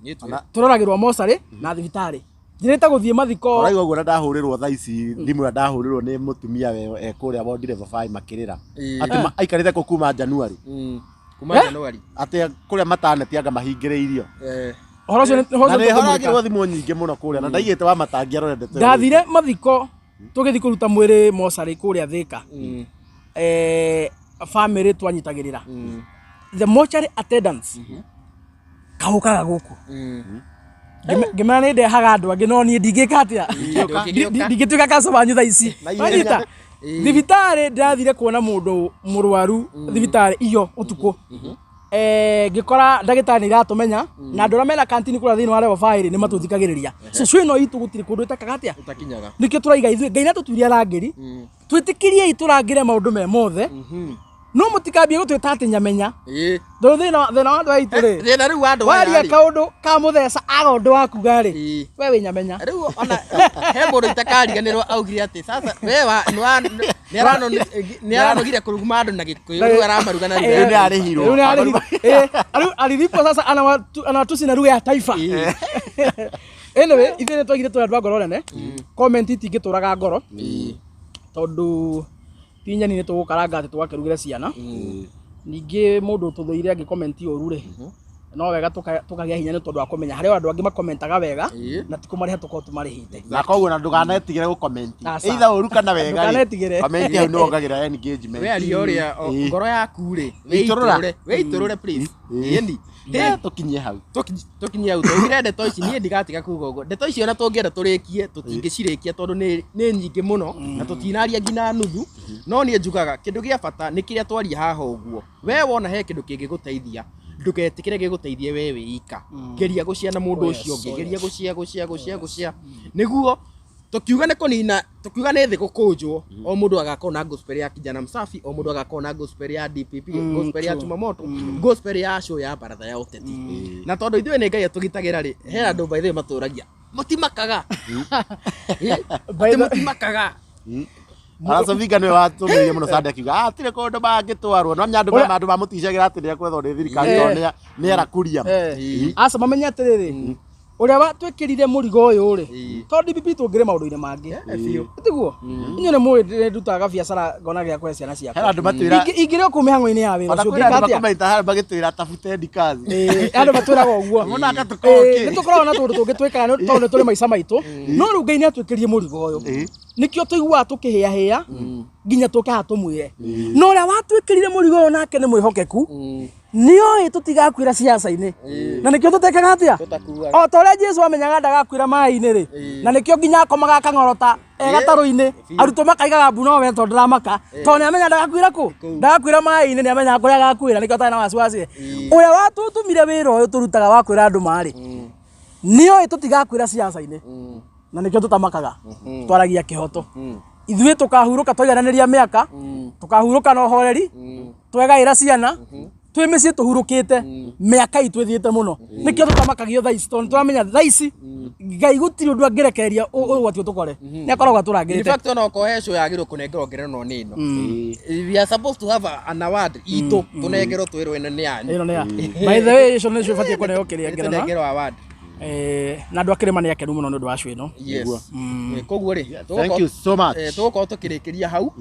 tũroragĩrwo mocarĩ na thibitarĩ, njĩrĩte gũthiĩ mathiko. Ũraigua ũguo na ndahũrĩrwo thaa ici thimũ, na ndahũrĩrwo nĩ mũtumia we e kũrĩa wondi level 5 makĩrĩra atĩ aikarĩte kũ kuma January. Kuma January. Atĩ kũrĩa mataneti anga mahingĩrĩirio. Ũhoro ũcio ũhoro Na ũcio nĩ tũkũmwĩka. horagĩrwo thimũ nyingĩ mũno kũrĩa na ndaigĩte wa matangi arore ndeto ĩyo. Ndathire mathiko, tũgĩthiĩ kũruta mwĩrĩ mocarĩ kũrĩa Thĩka, family twanyitagĩrĩra, the mortuary attendants kaũkaga gũkũ. Ngĩmera nĩ ndehaga andũ angĩ, no niĩ ndingĩka atĩa? Ndingĩtuĩka customer wanyu thaa ici. Na ihenya. Wanyita thibitarĩ, ndĩrathire kuona mũndũ mũrwaru thibitarĩ iyo ũtukũ. Ngĩkora ndagĩtarĩ nĩ iratũmenya, na andũ arĩa mena kantini kũrĩa thĩinĩ wa level 5 nĩ matũthikagĩrĩria. So show ĩno itũ gũtirĩ kũndũ ĩtekaga atĩa, Ũtakinyaga. Nĩkĩo tũraiga ithuĩ Ngai nĩatũtuire arangĩri, twĩtĩkĩriei tũrangĩre maũndũ me mothe, no mũtikambie gũtwĩta atĩ nyamenya, tondũ thĩna wa andũ aitũ rĩ, Thĩna rĩu wa andũ aya waria rĩ. kaũndũ ka mũtheca aga ũndũ wa kuga rĩ, we wĩ nyamenya. Rĩu ona he mũndũ itakariganĩrwo augire atĩ sasa we wa nĩ aranogire kũruguma andũ na Gĩkũyũ, rĩu aramaruga na Rĩu lugha nĩ ya arĩhirwo. Rĩu nĩ arĩhirwo. Rĩu alilipwa, sasa anawatusi na lugha ya taifa. Anyway, ithuĩ nĩ twaigire tũrĩ andũ a ngoro nene, comment itingĩtũraga ngoro, tondũ ti nyeni nĩ tũgũkaranga atĩ tũgakĩrugĩre ciana. Ningĩ mũndũ ũtũthũire angĩ-comment ũru rĩ, no wega tũkagĩa hinya, nĩ tondũ wa kũmenya harĩ o andũ angĩ makomentaga wega, na ti kũmarĩha tũkorwo tũmarĩhĩte. Na koguo na ndũkanetigĩre gũcomment, Aca. either ũru kana wega rĩ, Ndũkanetigĩre. comment hau nĩ wongagĩrĩra engagement. We aria ũrĩa ngoro yaku rĩ, Itũrũra. wĩitũrũre, wĩitũrũre please. Ĩni. Tũkinyie hau. Tũkinyie hau, tũugire ndeto ici, niĩ ndigatiga kuga ũguo, ndeto ici ona tũngĩenda tũrĩkie tũtingĩcirĩkia tondũ nĩ nyingĩ mũno na tũtinaria nginya nuthu. No niĩ njugaga kĩndũ gĩa bata nĩ kĩrĩa twaria haha ũguo. We wona he kĩndũ kĩngĩgũteithia, ndũgetĩkĩre gĩgũteithie we wĩ ika, geria gũcia na mũndũ ũcio ũngĩ, geria gũcia gũcia gũcia gũcia, nĩguo tukiuga nĩ kũnina, tukiuga nĩ thĩ gũkũnjwo, o mũndũ agakorwo na gospel ya Kijana Msafi, o mũndũ agakorwo na gospel ya DPP, gospel ya Chumamoto, gospel ya show ya baratha ya ũteti. Na tondũ ithuĩ nĩ Ngai atũgitagĩra rĩ, he andũ by the way matũragia mũtimakaga. By Atĩ mũtimakaga. Aracovinga nĩwe watũmĩire mũno Sunday akiuga atirĩ kũndũ mangĩtwarwo, no nya andũ andũ mamũticagĩra atĩ nĩekwethwo nĩ thirikari tondũ nĩ arakuria. Aca, mamenye atĩrĩrĩ, ũrĩa watwĩkĩrire mũrigo ũyũ rĩ, tondũ DPP tũngĩrĩ maũndũ-inĩ mangĩ, tiguo? Inyuĩ nĩ mũĩ nĩ ndutaga biacara ngona gĩa kũhe ciana ciakwa. Hena andũ matwĩra Ingĩrĩ o kũu mĩhang'o-inĩ ya wĩra ona ũcio, kwĩna andũ ngĩka atĩa? makomenta harĩa magĩtwĩra tafuteni kazi. Andũ matwĩraga ũguo. Mũno agatũkorwo kĩ? Nĩ tũkoragwo na tũndũ tũngĩ twĩkaga tondũ nĩ tũrĩ maica maitũ, no rĩu Ngai nĩ atwĩkĩrire mũrigo ũyũ, nĩkĩo tũiguaga tũkĩhĩahĩa nginya tũke haha tũmwĩre. No ũrĩa watwĩkĩrire mũrigo ũyũ nake nĩ mwĩhokeku, nĩoĩ tũtigakuĩra ciaca-inĩ, na nĩkĩo tũtekaga atĩa, Tũtakuaga. O ta ũrĩa Jesu amenyaga ndagakuĩra maĩ-inĩ rĩ, na nĩkĩo nginya akomaga akang'orota e gatarũ-inĩ, arutwo makaigaga mbu, no we tondũ ndaramaka, tondũ nĩamenya ndagakuĩra kũ, ndagakuĩra maĩ-inĩ, nĩamenyaga kũrĩa agakuĩra, nĩkĩo atarĩ na wasiwasi. Ũrĩa watũtũmire wĩra ũyũ tũrutaga wa kwĩra andũ marĩ, nĩoĩ tũtigakuĩra ciaca-inĩ, na nĩkĩo tũtamakaga, twaragia kĩhoto. Ithuĩ tũkahurũka twaigananĩria mĩaka, tũkahurũka na ũhoreri, twegaĩra ciana, twĩ mĩciĩ tũhurũkĩte, mĩaka itũ ĩthiĩte mũno, nĩkĩo tũtamakagio thaa ici, tondũ nĩtũramenya thaa ici Ngai gũtirĩ ũndũ angĩrekereria ũgwati ũtũkore, nĩ akoragwo In atũrangĩrĩte. fact, ona okorwo he show yagĩrĩirwo kũnengerwo ngerenwa nĩ ĩno. We are supposed to have an award itũ tũnengerwo twĩrwo ĩno nĩ yanyu. Ĩno nĩ ya, by the way, icio nĩcio ibatiĩ kũneo kĩrĩa ngerenwa. Tũnengerwo award. Na andũ a kĩrĩma nĩ akenu mũno nĩ ũndũ wa show ĩno. Yes. Koguo rĩ, Thank you so much. Tũgũkorwo tũkĩrĩkĩria hau.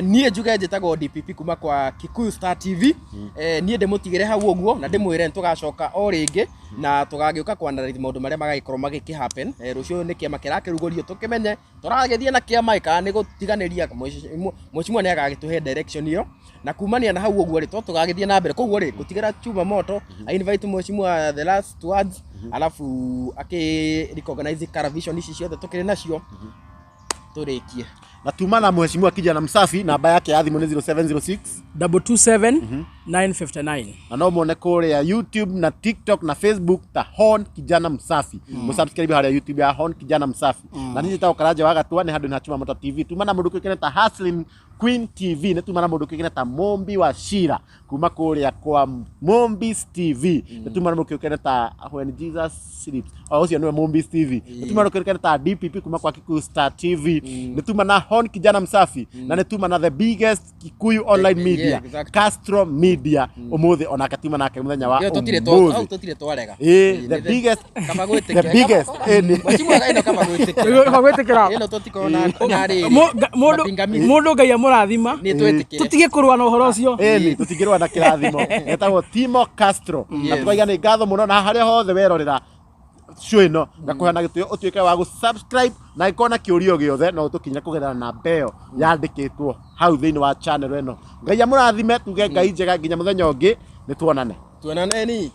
Niĩ njuge njĩtagwo DPP kuma kwa Kikuyu Star TV. Niĩ ndĩmũtigĩre hau ũguo na ndĩmwĩre nĩ tũgacoka o rĩngĩ na tũgagĩũka kwanarĩria maũndũ marĩa magagĩkorwo magĩkĩ happen. Rũciũ nĩ kĩama kĩrakĩrugũrio, tũkĩmenye tũragĩthiĩ na kĩama ĩ kana nĩ gũtiganĩria. Mheshimiwa nĩ agagĩtũhe direction ĩyo, na kumania na hau ũguo rĩ, to tũgagĩthiĩ na mbere. Koguo rĩ, ngũtigĩra Chuma Moto I invite mheshimiwa the last words, alafu akĩ recognize Caravision ici ciothe tũkĩrĩ nacio, tũrĩkie. Na tuma na mheshimiwa Kijana Msafi, namba yake ya thimũ nĩ 0706 227 959. Na no muone kũrĩa YouTube na TikTok na Facebook ta Hon Kijana Msafi. Mũsubscribe harĩa YouTube ya Hon Kijana Msafi. Na niĩ njĩtagwo Karanja wa Gatua, nĩ handũ na Chuma Moto TV. Tuma na mũndũ kĩũkaine ta Hustling Queen TV, nĩ tuma na mũndũ kĩũkaine ta Mombi wa Shira kuma kũrĩa kwa Mombis TV. Nĩ tuma na mũndũ kĩũkaine ta When Jesus Sleeps. O ũcio nĩwe Mombis TV. Nĩ tuma na mũndũ kĩũkaine ta DPP kuma kwa Kikuyu Star TV. Nĩ tuma na Hon Kijana Msafi na nĩ tuma na the biggest Kikuyu online media, Castro Media, umuthi onake tuma nake muthenya wa Ĩyo tũtirĩ hau umuthi. Tũtirĩ twarega. The biggest Kaba gwĩtĩkĩra. the biggest Mheshimiwa, ĩno kaba gwĩtĩkĩra. Kaba gwĩtĩkĩra. Ĩno tũtikorwo na rĩrĩ. Mũndũ Mapingamizi. mũndũ Ngai amũrathima. Nĩ twĩtĩkĩre. Tũtige kũrũa na ũhoro ũcio. Ĩni tũtingĩrũa na kĩrathimo, etagwo Timo Castro. Na tukaiga nĩ ngatho mũno, na harĩa hothe werorera show ĩno, ngakũhe na gĩtĩo ũtuĩke wa gũ-subscribe, na angĩkorwo na kĩũria o gĩothe no ũtũkinyĩre kũgerera namba ĩyo yandĩkĩtwo hau thĩinĩ wa channel ĩno. Ngai amũrathime, tuge Ngai njega nginya mũthenya ũngĩ, nĩ tuonane. Tuonaneni.